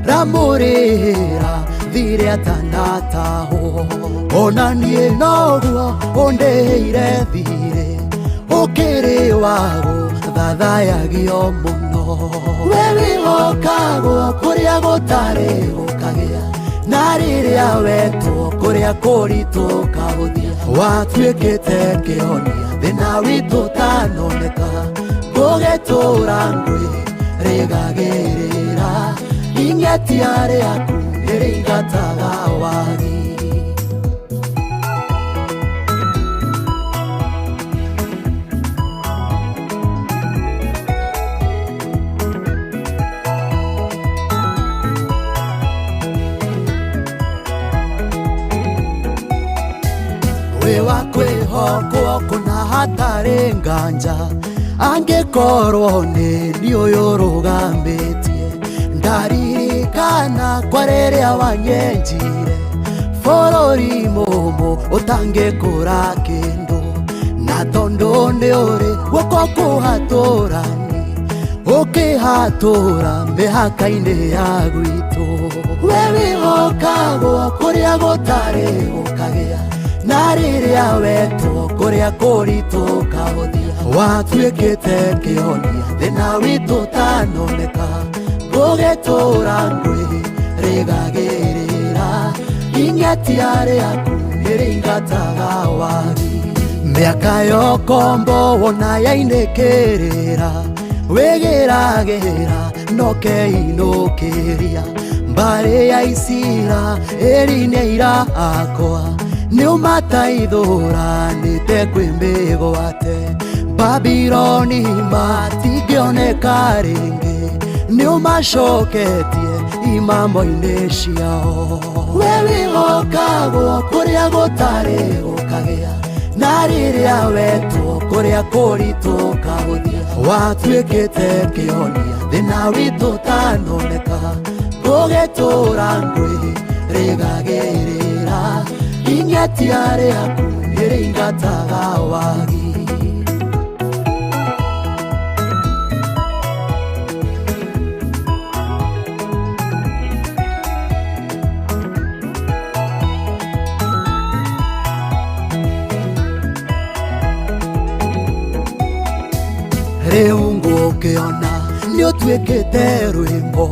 ramũrĩra thirĩ atanatahwo ona niĩ noguo ũndĩhĩire thirĩ ũkĩrĩ wago thathayagio mũno we wĩhokagwo kũrĩa gũtarĩ gũkagĩa na rĩrĩa wetwo kũrĩa kũritũ ũkahũthia watuĩkĩte kĩhonia thĩna witũ ũtanoneka gũgĩtũra ngwĩ rĩgagĩrĩra ing'atia rĩaku nĩrĩingataga wagi. We wa kwĩhokwo kũna hatarĩ nganja angĩkorwo nĩ niĩ ũyũ ũrũgamĩtie ndaririkana kwa rĩrĩa wanyenjire bũrũri mũmũ ũtangĩkũra kĩndũ na tondũ nĩ ũrĩ guoko kũhatũrani ũkĩhatũra mĩhaka-inĩ ya gwitũ we wĩhokagwo kũrĩa gũtarĩ gũkagĩa na rĩrĩa wetwo kũrĩa kũritũ ũkahũthia watuĩkĩte kĩhonia thĩna witũ ũtanoneka gũgĩtũra ngwĩ rĩgagĩrĩra ing'atia rĩaku nĩrĩingataga wagi mĩaka ya ũkombo wona yainĩkĩrĩra wĩgĩragĩra nokeinũkĩria mbarĩ ya Isiraeli nĩ aira akwa nĩũmataithũranĩte kwĩ mĩgwate Babiloni matingĩoneka rĩngĩ nĩũmacoketie imamo-inĩ ciao we wĩhokagwo kũrĩa gũtarĩ gũkagĩa na rĩrĩa wetwo kũrĩa kũritũ ũkahũthia watuĩkĩte kĩhonia thĩna witũ ũtanoneka gũgĩtũra ngwĩ rĩgagĩrĩra ing'atia rĩaku nĩrĩingataga wagi. Rĩu ngũkĩona nĩũtuĩkĩte rwĩmbo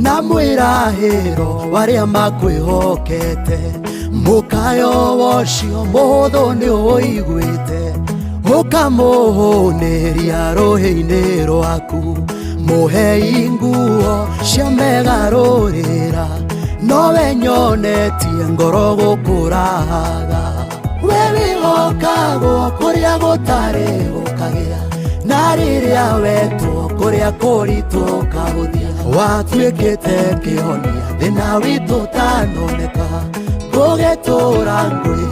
na mwĩrahĩro warĩa makwĩhokete mũkayo wocio mũhũthũ nĩũiguĩte ũkamũhũnĩria rũhĩ-inĩ rwaku mũhei nguo cia megarũrĩra nowe nyonetie ngoro gũkũrahaga we wĩhokagwo kũrĩa gũtarĩ gũkagĩa na rĩrĩa wetwo kũrĩa kũritũ ũkahũthia watuĩkĩte kĩhonia thĩna witũ ũtanoneka gũgĩtũra ngwĩ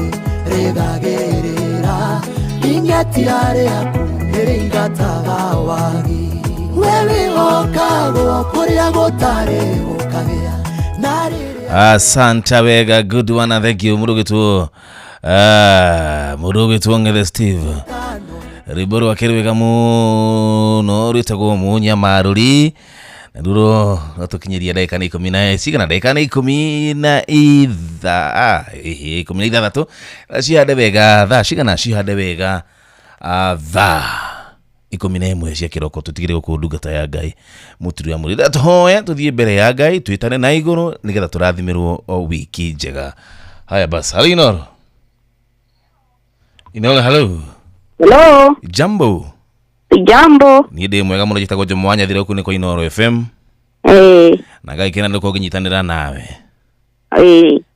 rĩgagĩrĩra ing'atia rĩaku nĩrĩingataga wagi we wĩhokagwo kũrĩa gũtarĩ gũkagĩa na rĩrĩa. Asante wega, good one, thank you. Mũndũ mũndũ ũgĩtwo Ng'ethe Steve, rwĩmbo rwake rwega mũno rwĩtagwo Mũnyamarũri, na ruro rwatũkinyĩria ndagĩka nĩ ikũmi na cigana, ndagĩka nĩ ikũmi na itha 16 cihande wega, thaa cigana cihande wega, thaa 11 cia kĩroko. Tũtigire gũkũ ndungata ya Ngai mũturi wa mũrĩra, tũhoe tũthiĩ mbere ya Ngai, twĩtane na igũrũ nĩgetha tũrathimĩrwo o wiki njega. Haya basi, halo Inoro. Inoro, halo. Hello. Jambo. Jambo. Niĩ ndĩ mwega mũno, njĩtagwo Jomo wa Nyathira, gũkũ nĩ kwa Inoro FM. Na Ngai kĩna nĩ kũnyitanĩra nawe.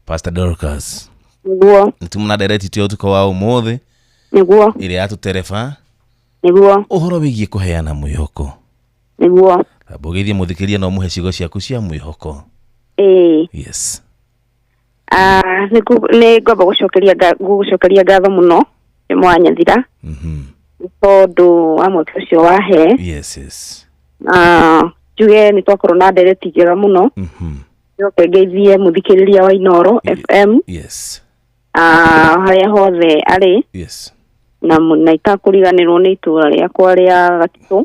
Pastor Dorcas. Nĩguo. Nĩtumuna ndereti ya ũtukũ wa ũmũthĩ. Nĩguo. Ĩrĩa yatũtereba. Nĩguo. Ũhoro wĩgiĩ kũheana mwĩhoko. Nĩguo. Mbũgĩthie mũthikĩria na ũmũhe ciugo ciaku cia mwĩhoko. Yes. Nĩ ngwamba gũcokeria ngatho mũno Jomo wa Nyathira nĩ tondũ wa mweke ũcio wahe. Yes, yes. Njuge nĩ twakorwo na ndereti njega mũno. Njoke ngeithie mũthikĩrĩria wa Inoro FM. Yes. Harĩa hothe arĩ. Yes. Na itakũriganĩrwo nĩ itũra rĩakwa rĩa Gatitũ.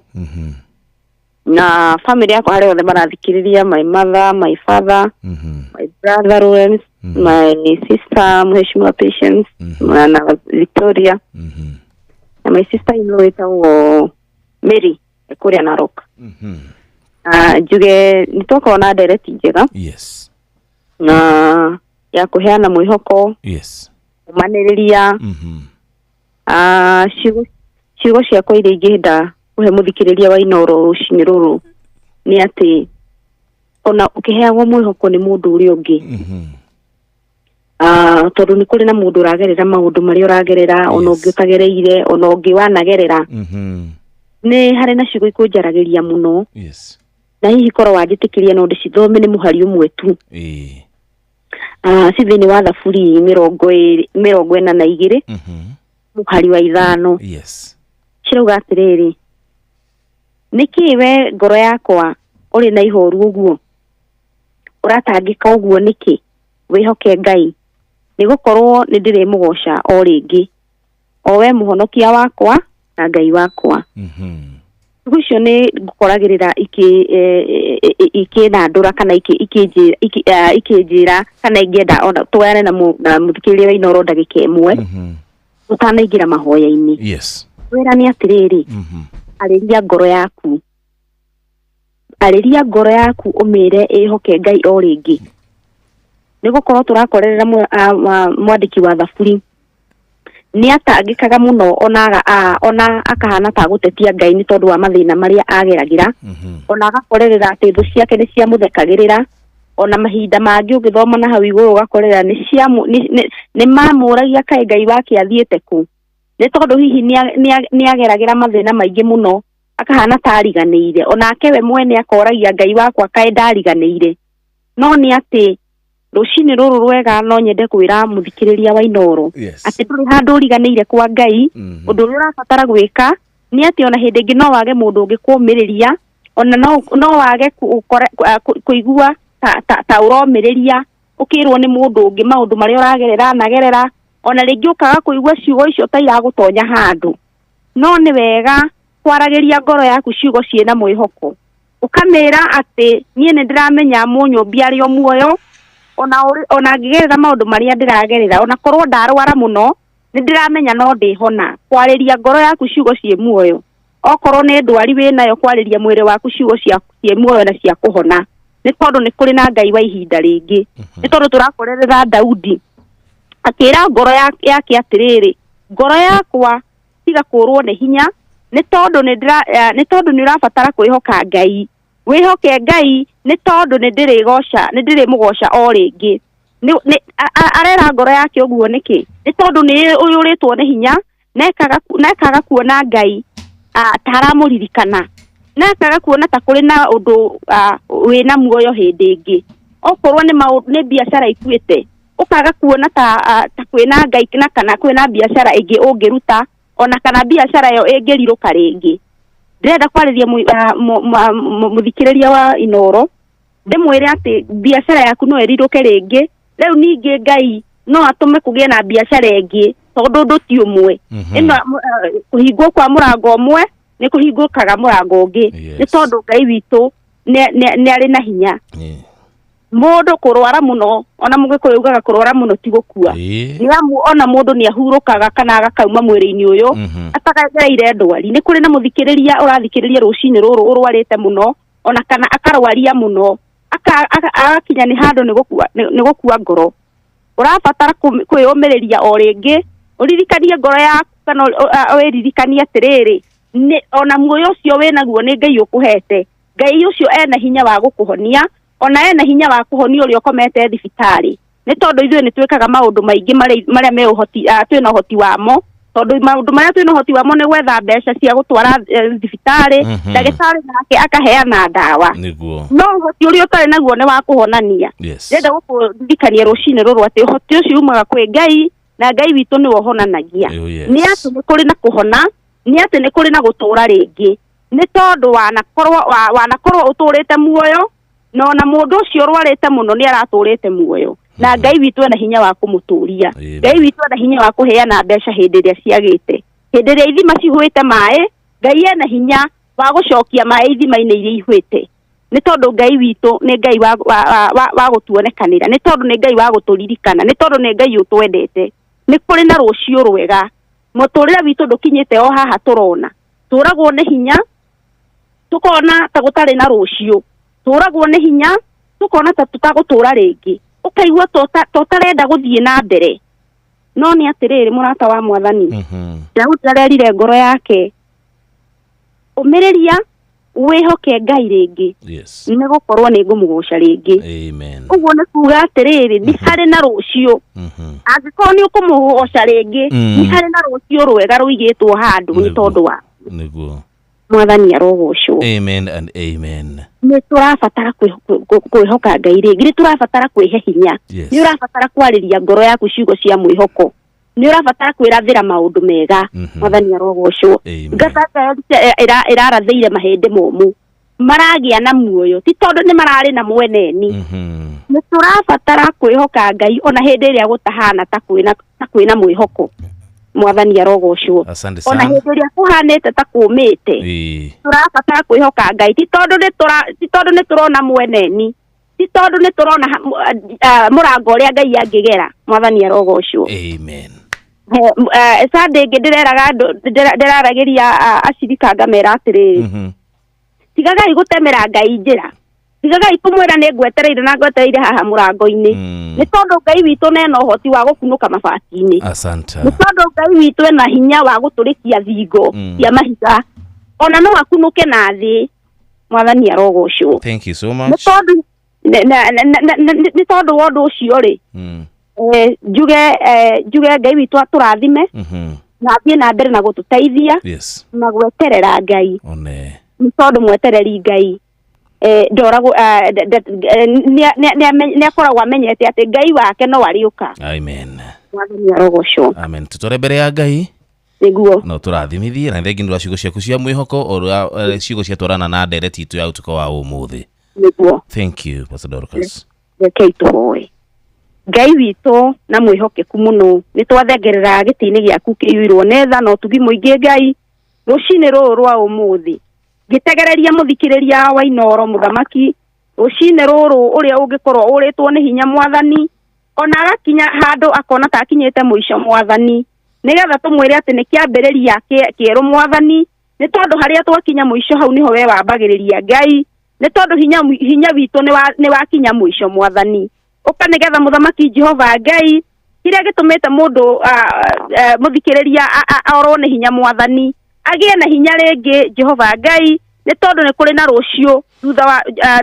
Na family yakwa harĩa hothe marathikĩrĩria, my mother, my father, my brother Lawrence, my sister Mheshimiwa Patience, na Victoria, na my sister in law ĩtagwo Mary kũrĩa Narok. Njuge nĩ twakorwo na ndereti njega. Yes. Na ya kũheana mwĩhoko. Yes. Kũmanĩrĩria. Ciugo ciakwa iria ingĩenda kũhe mũthikĩrĩria wa Inoro rũcinĩ rũrũ nĩ atĩ ona ũkĩheagwo mwĩhoko nĩ mũndũ ũrĩa ũngĩ, tondũ nĩ kũrĩ na mũndũ ũragerera maũndũ marĩa ũragerera, ona ũngĩ ũtagereire, ona ũngĩ wanagerera, nĩ harĩ na ciugo ikũnjaragĩria mũno. Yes. Na hihi korwo wanjĩtĩkĩria no ndĩcithome nĩ mũhari ũmwe tu. Ci thĩinĩ wa Thaburi 42 mũhari wa 5. Yes. Cirauga atĩrĩrĩ, nĩkĩ we ngoro yakwa ũrĩ na ihoru ũguo, ũratangĩka ũguo nĩkĩ? Wĩhoke Ngai, nĩgũkorwo nĩ ndĩrĩmũgoca o rĩngĩ, o we mũhonokia wakwa na Ngai wakwa. Ciugo icio nĩ ngũkoragĩrĩra ikĩnandũra kana ikĩnjĩra kana ingĩenda ona tũgayane na mũthikĩrĩria wa Inoro ndagĩka ĩmwe ũtanaingĩra mahoya-inĩ. Yes. Wĩra nĩ atĩrĩrĩ, arĩria ngoro yaku, arĩria ngoro yaku ũmĩre ĩhoke Ngai o rĩngĩ, nĩgũkorwo tũrakorerera mwandĩki wa Thaburi nĩ atangĩkaga mũno, ona akahana ta gũtetia Ngai nĩ tondũ wa mathĩna marĩa ageragĩra, ona agakorerera atĩ thũ ciake nĩ ciamũthekagĩrĩra, ona mahinda mangĩ ũgĩthoma na hau igũrũ ũgakorerera nĩ mamũragia kaĩ Ngai wake athiĩte kũ, nĩ tondũ hihi nĩ ageragĩra mathĩna maingĩ mũno, akahana ta ariganĩire, onake we mwene akoragia Ngai wakwa kaĩ ndariganĩire. No nĩ atĩ rũcinĩ rũrũ rwega no nyende kwĩra mũthikĩrĩria wa Inoro atĩ ndũrĩ handũ ũriganĩire kwa Ngai. Ũndũ ũrĩa ũrabatara gwĩka nĩ atĩ ona hĩndĩ ĩngĩ no wage mũndũ ũngĩ kũũmĩrĩria, ona no wage kũigua ta ũromĩrĩria ũkĩrwo nĩ mũndũ ũngĩ maũndũ marĩa ũragerera anagerera, ona rĩngĩ ũkaga kũigua ciugo icio ta iragũtonya handũ. No nĩ wega kwaragĩria ngoro yaku ciugo ciĩna mwĩhoko, ũkamĩra atĩ niĩ nĩ ndĩramenya mũnyũmbi arĩ o muoyo, ona ngĩgerera maũndũ marĩa ndĩragerera, ona korwo ndarwara mũno nĩ ndĩramenya no ndĩhona. Kwarĩria ngoro yaku ciugo ciĩ muoyo, okorwo nĩ ndwari wĩnayo, kwarĩria mwĩrĩ waku ciugo ciĩ muoyo na cia kũhona, nĩ tondũ nĩ kũrĩ na Ngai wa ihinda rĩngĩ. Nĩ tondũ tũrakorerera Daudi akĩra ngoro yake atĩrĩrĩ, ngoro yakwa tiga kũrwo nĩ hinya, nĩ tondũ nĩ ũrabatara kwĩhoka Ngai, wĩhoke Ngai nĩ tondũ nĩ ndĩrĩgoca, nĩ ndĩrĩmũgoca o rĩngĩ. Arera ngoro yake ũguo nĩkĩ? Nĩ tondũ nĩ ũyũrĩtwo nĩ hinya, na ekaga kuona Ngai ta aramũririkana, na ekaga kuona ta kũrĩ na ũndũ wĩna muoyo hĩndĩ ĩngĩ. Okorwo nĩ biacara ikuĩte, ũkaga kuona ta kwĩna Ngai na kana kwĩna biacara ĩngĩ ũngĩruta, ona kana biacara ĩyo ĩngĩrirũka rĩngĩ. Ndĩrenda kwarĩria mũthikĩrĩria wa Inoro Ndĩmwĩre atĩ biacara yaku no ĩrirũke rĩngĩ. Rĩu ningĩ Ngai no atũme kũgĩe na biacara ĩngĩ tondũ ũndũ ti ũmwe. Ĩno kũhingwo kwa mũrango ũmwe nĩ kũhingũkaga mũrango ũngĩ. Nĩ tondũ Ngai witũ nĩ arĩ na hinya. Mũndũ kũrwara mũno, ona Mũgĩkũyũ ugaga kũrwara mũno ti gũkua. Nĩ amu ona mũndũ nĩ ahurũkaga kana agakauma mwĩrĩ-inĩ ũyũ atagereire ndwari. Nĩ kũrĩ na mũthikĩrĩria ũrathikĩrĩria rũcinĩ rũrũ ũrwarĩte mũno, ona kana akarwaria mũno, agakinya nĩ handũ nĩ gũkua ngoro. Ũrabatara kwĩyũmĩrĩria o rĩngĩ, ũririkanie ngoro yaku kana wĩririkanie atĩrĩrĩ, ona muoyo ũcio wĩnaguo nĩ Ngai ũkũhete. Ngai ũcio ena hinya wa gũkũhonia, ona ena hinya wa kũhonia ũrĩa ũkomete thibitarĩ. Nĩ tondũ ithuĩ nĩ twĩkaga maũndũ maingĩ marĩa me ũhoti, twĩna ũhoti wamo, tondũ maũndũ marĩa twĩna ũhoti wamo nĩ gwetha mbeca cia gũtwara thibitarĩ, ndagĩtarĩ nake akaheana ndawa. No ũhoti ũrĩa ũtarĩ naguo nĩ wa kũhonania. Ndĩrenda gũkũririkania rũcinĩ rũrũ atĩ ũhoti ũcio umaga kwĩ Ngai, na Ngai witũ nĩwe ũhonanagia. Nĩ atĩ nĩ kũrĩ na kũhona, nĩ atĩ nĩ kũrĩ na gũtũũra rĩngĩ. Nĩ tondũ wanakorwo ũtũũrĩte muoyo, na ona mũndũ ũcio ũrwarĩte mũno nĩ aratũũrĩte muoyo. Na Ngai witũ ena hinya wa kũmũtũũria. Ngai witũ ena hinya wa kũheana mbeca hĩndĩ ĩrĩa ciagĩte. Hĩndĩ ĩrĩa ithima cihũĩte maĩ, Ngai ena hinya wa gũcokia maĩ ithima-inĩ iria ihũĩte. Nĩ tondũ Ngai witũ nĩ Ngai wa gũtuonekanĩra, nĩ tondũ nĩ Ngai wa gũtũririkana, nĩ tondũ nĩ Ngai ũtwendete. Nĩ kũrĩ na rũciũ rwega. Mũtũrĩre witũ ndũkinyĩte o haha tũrona. Tũragwo nĩ hinya, tũkona ta gũtarĩ na rũciũ. Tũragwo nĩ hinya, tũkona ta tũtagũtũra rĩngĩ. Ũkaigua ta ũtarenda gũthiĩ na mbere. No nĩ atĩrĩrĩ mũrata wa Mwathani, Daudi arerire ngoro yake, ũmĩrĩria wĩhoke Ngai rĩngĩ. Nĩ gũkorwo nĩ ngũmũgoca rĩngĩ. Ũguo nĩ kuga atĩrĩrĩ, nĩ harĩ na rũciũ. Angĩkorwo nĩ ũkũmũgoca rĩngĩ, nĩ harĩ na rũciũ rwega rũigĩtwo handũ nĩ tondũ wa Mwathani arogocwo. Amen and amen. Nĩ tũrabatara kwĩhoka Ngai rĩngĩ, nĩ tũrabatara kwĩhe hinya. Nĩ ũrabatara kwarĩria ngoro yaku ciugo cia mwĩhoko. Nĩ ũrabatara kwĩrathĩra maũndũ mega. Mwathani arogocwo. Ngata ĩrarathĩire mahĩndĩ momũ, maragĩa na muoyo, ti tondũ nĩ mararĩ na mweneni. Nĩ tũrabatara kwĩhoka Ngai ona hĩndĩ ĩrĩa gũtahana ta kwĩna mwĩhoko. Mwathani arogocwo. Ona hĩndĩ ĩrĩa kũhanĩte ta kũmĩte, tũrabatara kwĩhoka Ngai, ti tondũ nĩ tũrona mweneni, ti tondũ nĩ tũrona mũrango ũrĩa Ngai angĩgera. Mwathani arogocwo. Amen. Sunday ĩngĩ ndĩreraga andũ, ndĩraragĩria acirika ngamera atĩrĩrĩ, tigagai gũtemera Ngai njĩra, tigagai kũmwĩra nĩ ngwetereire na ngwetereire haha mũrango-inĩ. Nĩ tondũ Ngai witũ nena ũhoti wa gũkunũka mabati-inĩ. Nĩ tondũ Ngai witũ ena hinya wa gũtũrĩkia thingo cia mahiga, ona no akunũke na thĩ. Mwathani arogocwo. Thank you so much. Nĩ tondũ wa ũndũ ũcio rĩ, njuge Ngai witũ atũrathime na athiĩ na mbere na gũtũteithia na gweterera Ngai. Nĩ tondũ mwetereri Ngai ndoragwo, nĩ akoragwo amenyete atĩ Ngai wake no arĩũka. Amen. Mwathani arogocwo. Amen. Tutware mbere ya Ngai. Nĩguo. No tũrathimithie na thengi nĩ ciugo ciaku cia mwĩhoko ũrĩa ciugo ciatwarana na ndereti itũ ya ũtukũ wa ũmũthĩ. Nĩguo. Thank you Pastor Dorcas. Rekei tũhoe. Ngai witũ na mwĩhokeku mũno, nĩ twathengerera gĩtĩ-inĩ gĩaku kĩiyũirwo nĩ tha na ũtugi mũingĩ Ngai rũcinĩ rũrũ rwa ũmũthĩ. Ngĩtegereria mũthikĩrĩria wa Inooro mũthamaki rũcinĩ rũrũ ũrĩa ũngĩkorwo ũrĩtwo nĩ hinya Mwathani, ona agakinya handũ akona ta akinyĩte mũico Mwathani, nĩgetha tũmwĩre atĩ nĩ kĩambĩrĩria kĩerũ Mwathani, nĩ tondũ harĩa twakinya mũico hau nĩho we wambagĩrĩria Ngai, nĩ tondũ hinya witũ nĩ wakinya mũico Mwathani. Ũka nĩgetha mũthamaki Jehova Ngai, kĩrĩa gĩtũmĩte mũndũ mũthikĩrĩria orwo nĩ hinya Mwathani, agĩe na hinya rĩngĩ Jehova Ngai, nĩ tondũ nĩ kũrĩ na rũciũ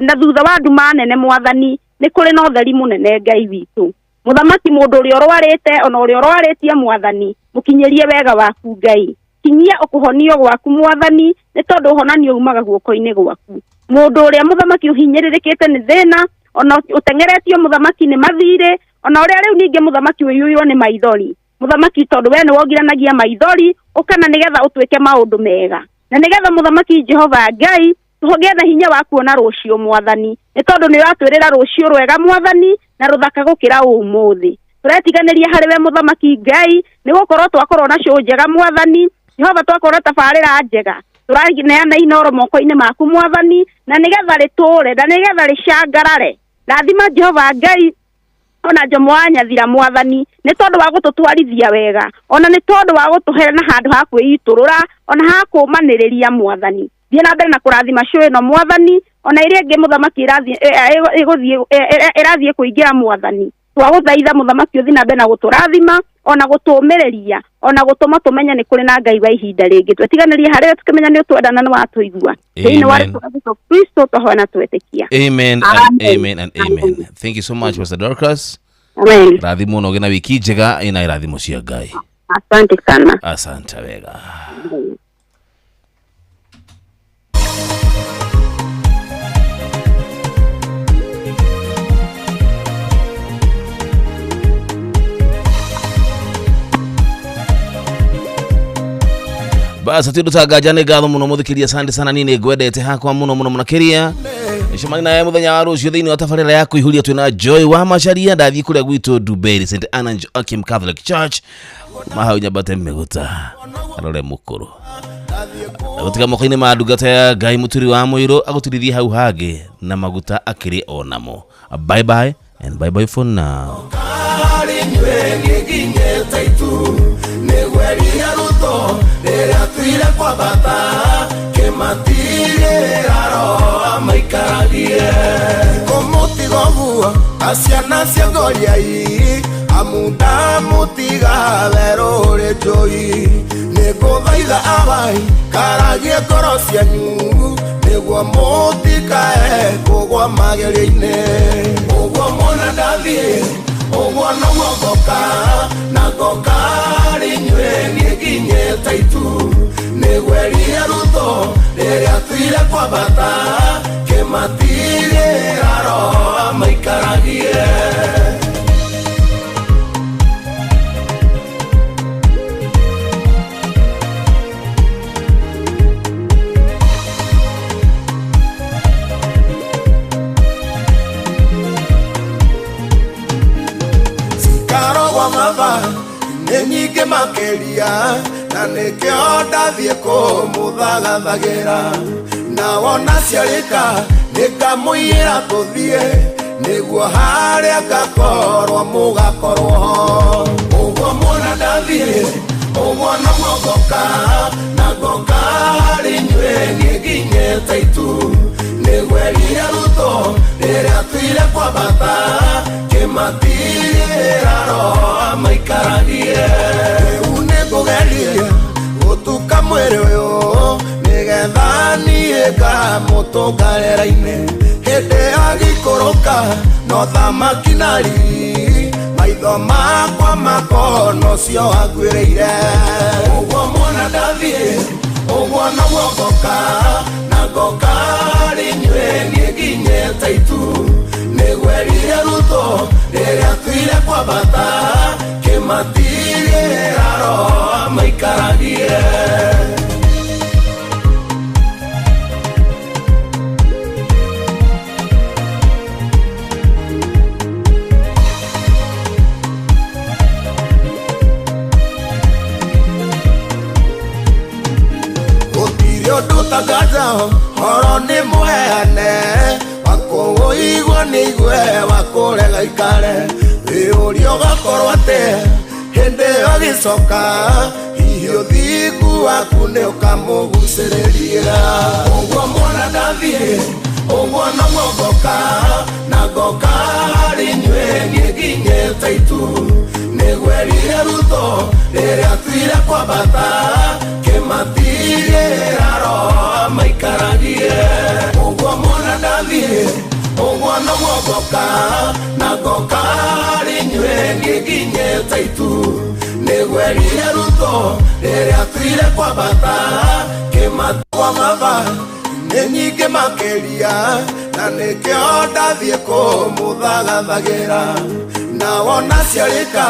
na thutha wa nduma nene Mwathani, nĩ kũrĩ na ũtheri mũnene Ngai witũ. Mũthamaki mũndũ ũrĩa ũrwarĩte ona ũrĩa ũrwarĩtie Mwathani, mũkinyĩrie wega waku Ngai. Kinyia ũkũhonio gwaku Mwathani, nĩ tondũ ũhonanio umaga guoko-inĩ gwaku. Mũndũ ũrĩa mũthamaki ũhinyĩrĩrĩkĩte nĩ thĩna, ona ũteng'eretio mũthamaki nĩ mathirĩ, ona ũrĩa rĩu ningĩ mũthamaki ũiyũirwo nĩ maithori. Mũthamaki tondũ we nĩwe ũngiranagia maithori, ũkana nĩgetha ũtuĩke maũndũ mega. Na nĩgetha mũthamaki Jehova Ngai, Tũgĩe na hinya wa kuona rũciũ mwathani, nĩ tondũ nĩ ũratwĩrĩra rũciũ rwega mwathani, na rũthaka gũkĩra ũmũthĩ. Tũretiganĩria harĩ we mũthamaki Ngai, nĩ gũkorwo twakorwo na cũ njega mwathani. Jehova, twakorwo na tabarĩra njega, tũraneana Inoro moko-inĩ maku mwathani, na nĩgetha rĩtũre na nĩgetha rĩcangarare. Rathima Jehova Ngai ona Njomo wa Nyathira mwathani, nĩ tondũ wa gũtũtwarithia wega, ona nĩ tondũ wa gũtũhe na handũ ha kwĩitũrũra, ona ha kũũmanĩrĩria mwathani. Thiĩ na mbere na kũrathima cũ ĩno mwathani, ona ĩrĩa ĩngĩ mũthamaki ĩrathiĩ kũingĩra mwathani. Twagũthaitha mũthamaki ũthiĩ na mbere na gũtũrathima, ona gũtũũmĩrĩria, ona gũtũma tũmenye nĩ kũrĩ na Ngai wa ihinda rĩngĩ. Twetiganĩrie harĩ we tũkĩmenya nĩ ũtwenda na nĩ watũigua. Thĩinĩ wa Amen. rĩtwa rĩa Jesũ Kristo twahoya na twetĩkia. Amen and Amen. amen and amen. Thank you so much, Pastor Dorcas. Amen. Rathimo na ũgĩe na wiki njega ĩna irathimo cia Ngai. Asante sana. Asante wega. Bas ati ndutanganja nĩ ngatho mũno mũthikĩria, asante sana, niĩ nĩ ngwendete hakwa mũno mũno makĩria. Cemani nawe mũthenya wa rũciũ thĩinĩ wa tabarĩra ya kũihũria twĩna Joy wa Macharia. Ndathiĩ kũrĩa gwitũ Ndumberi St Anna Joachim Catholic Church, mahau nyambate mĩgũta arore mũkũrũ agũtiga moko-inĩ ma ndungata ya Ngai mũturi wa mũirũ agũtirithie hau hangĩ na maguta akĩrĩ onamo. Bye bye and bye bye for now. Harĩ inyuĩ nĩnginyĩte itu, nĩgweria Ruto rĩrĩa tuire kwambata, kĩmatigĩra roho amaikaragie. Kũmũtiga ũguo aciana cia ngoriai, amu ndamũtiga werũ ũrĩ njũi. Nĩngũthaitha awai karagie ngoro cianyu, nĩguo mũtikae kũgwa magerio-inĩ. Ũguo muona ndathiĩ, ũguo noguo ngoka, na ngoka harĩ inyuĩ niĩ nginyĩte itu. Nĩgweria Ruto rĩrĩa tuire kwambata, kĩmatigĩra roho amaikaragie. Karogwa maba nĩ nyingĩ makĩria, na nĩkĩo ndathiĩ kũmũthagathagĩra. Na wona ciarĩka nĩngamũiyĩra tũthiĩ, nĩguo harĩa ngakorwo mũgakorwo ho. Ũguo muona ndathiĩ, ũguo noguo ngoka, na ngoka harĩ inyuĩ niĩ nginyĩte itu. Nĩgweria Ruto rĩrĩa tuire kwambata, kĩmatigĩra roho amaikaragie. Rĩu nĩngũgeria gũtuka mwĩrĩ ũyũ, nĩgetha niĩ ngamũtũnga rĩera-inĩ. Hĩndĩ ya gĩikũrũka no thamaki na riri, maitho makwa makona ũcio wanguĩrĩire. Ũguo muona ndathiĩ, ũguo noguo ngoka, na ngoka harĩ inyuĩ niĩ nginyĩte itu. Nĩgweria Ruto rĩrĩa tuire kwambata, kĩmatigĩra roho amaikaragie. Gũtirĩ ũndũ ũtanganja, horo nĩ mũheane, wakũũigua nĩ igue, wakũrega ikare. Wĩũria ũgakorwo atĩ hĩndĩ ĩyo gĩcoka, hihi ũthingu waku nĩ ũkamũgucĩrĩria. Ũguo muona ndathiĩ, ũguo noguo ngoka, na ngoka harĩ inyuĩ niĩ nginyĩte itu. Nĩgweria Ruto rĩrĩa tuire kwambata, kĩmatigĩra roho amaikaragie. Ũguo muona ndathiĩ, ũguo noguo ngoka, na ngoka harĩ inyuĩ niĩ nginyĩte itu. Nĩgweria Ruto rĩrĩa tuire kwambata, kĩmatigĩra maba nĩ nyingĩ makĩria, na nĩkĩo ndathiĩ kũmũthagathagĩra. Na wona ciarĩka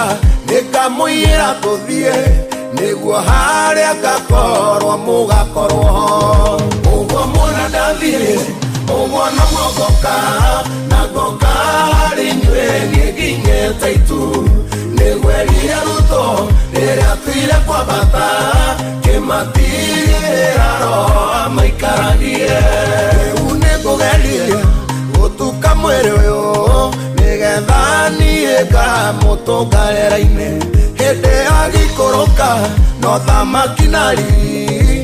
nĩngamũiyĩra tũthiĩ, nĩguo harĩa ngakorwo mũgakorwo ho. Ũguo muona ndathiĩ, Ngoka na ngoka harĩ inyuĩ niĩ nginyĩte itu nĩgwerire Ruto rĩrĩa atuire kwambata kĩmatigĩra roho amaikaragie. Rĩu nĩngũgeria gũtuka mwĩrĩ ũyũ nĩgetha niĩ ngamũtũnga rĩera-inĩ hĩndĩ agĩikũrũka no thamaki na riri.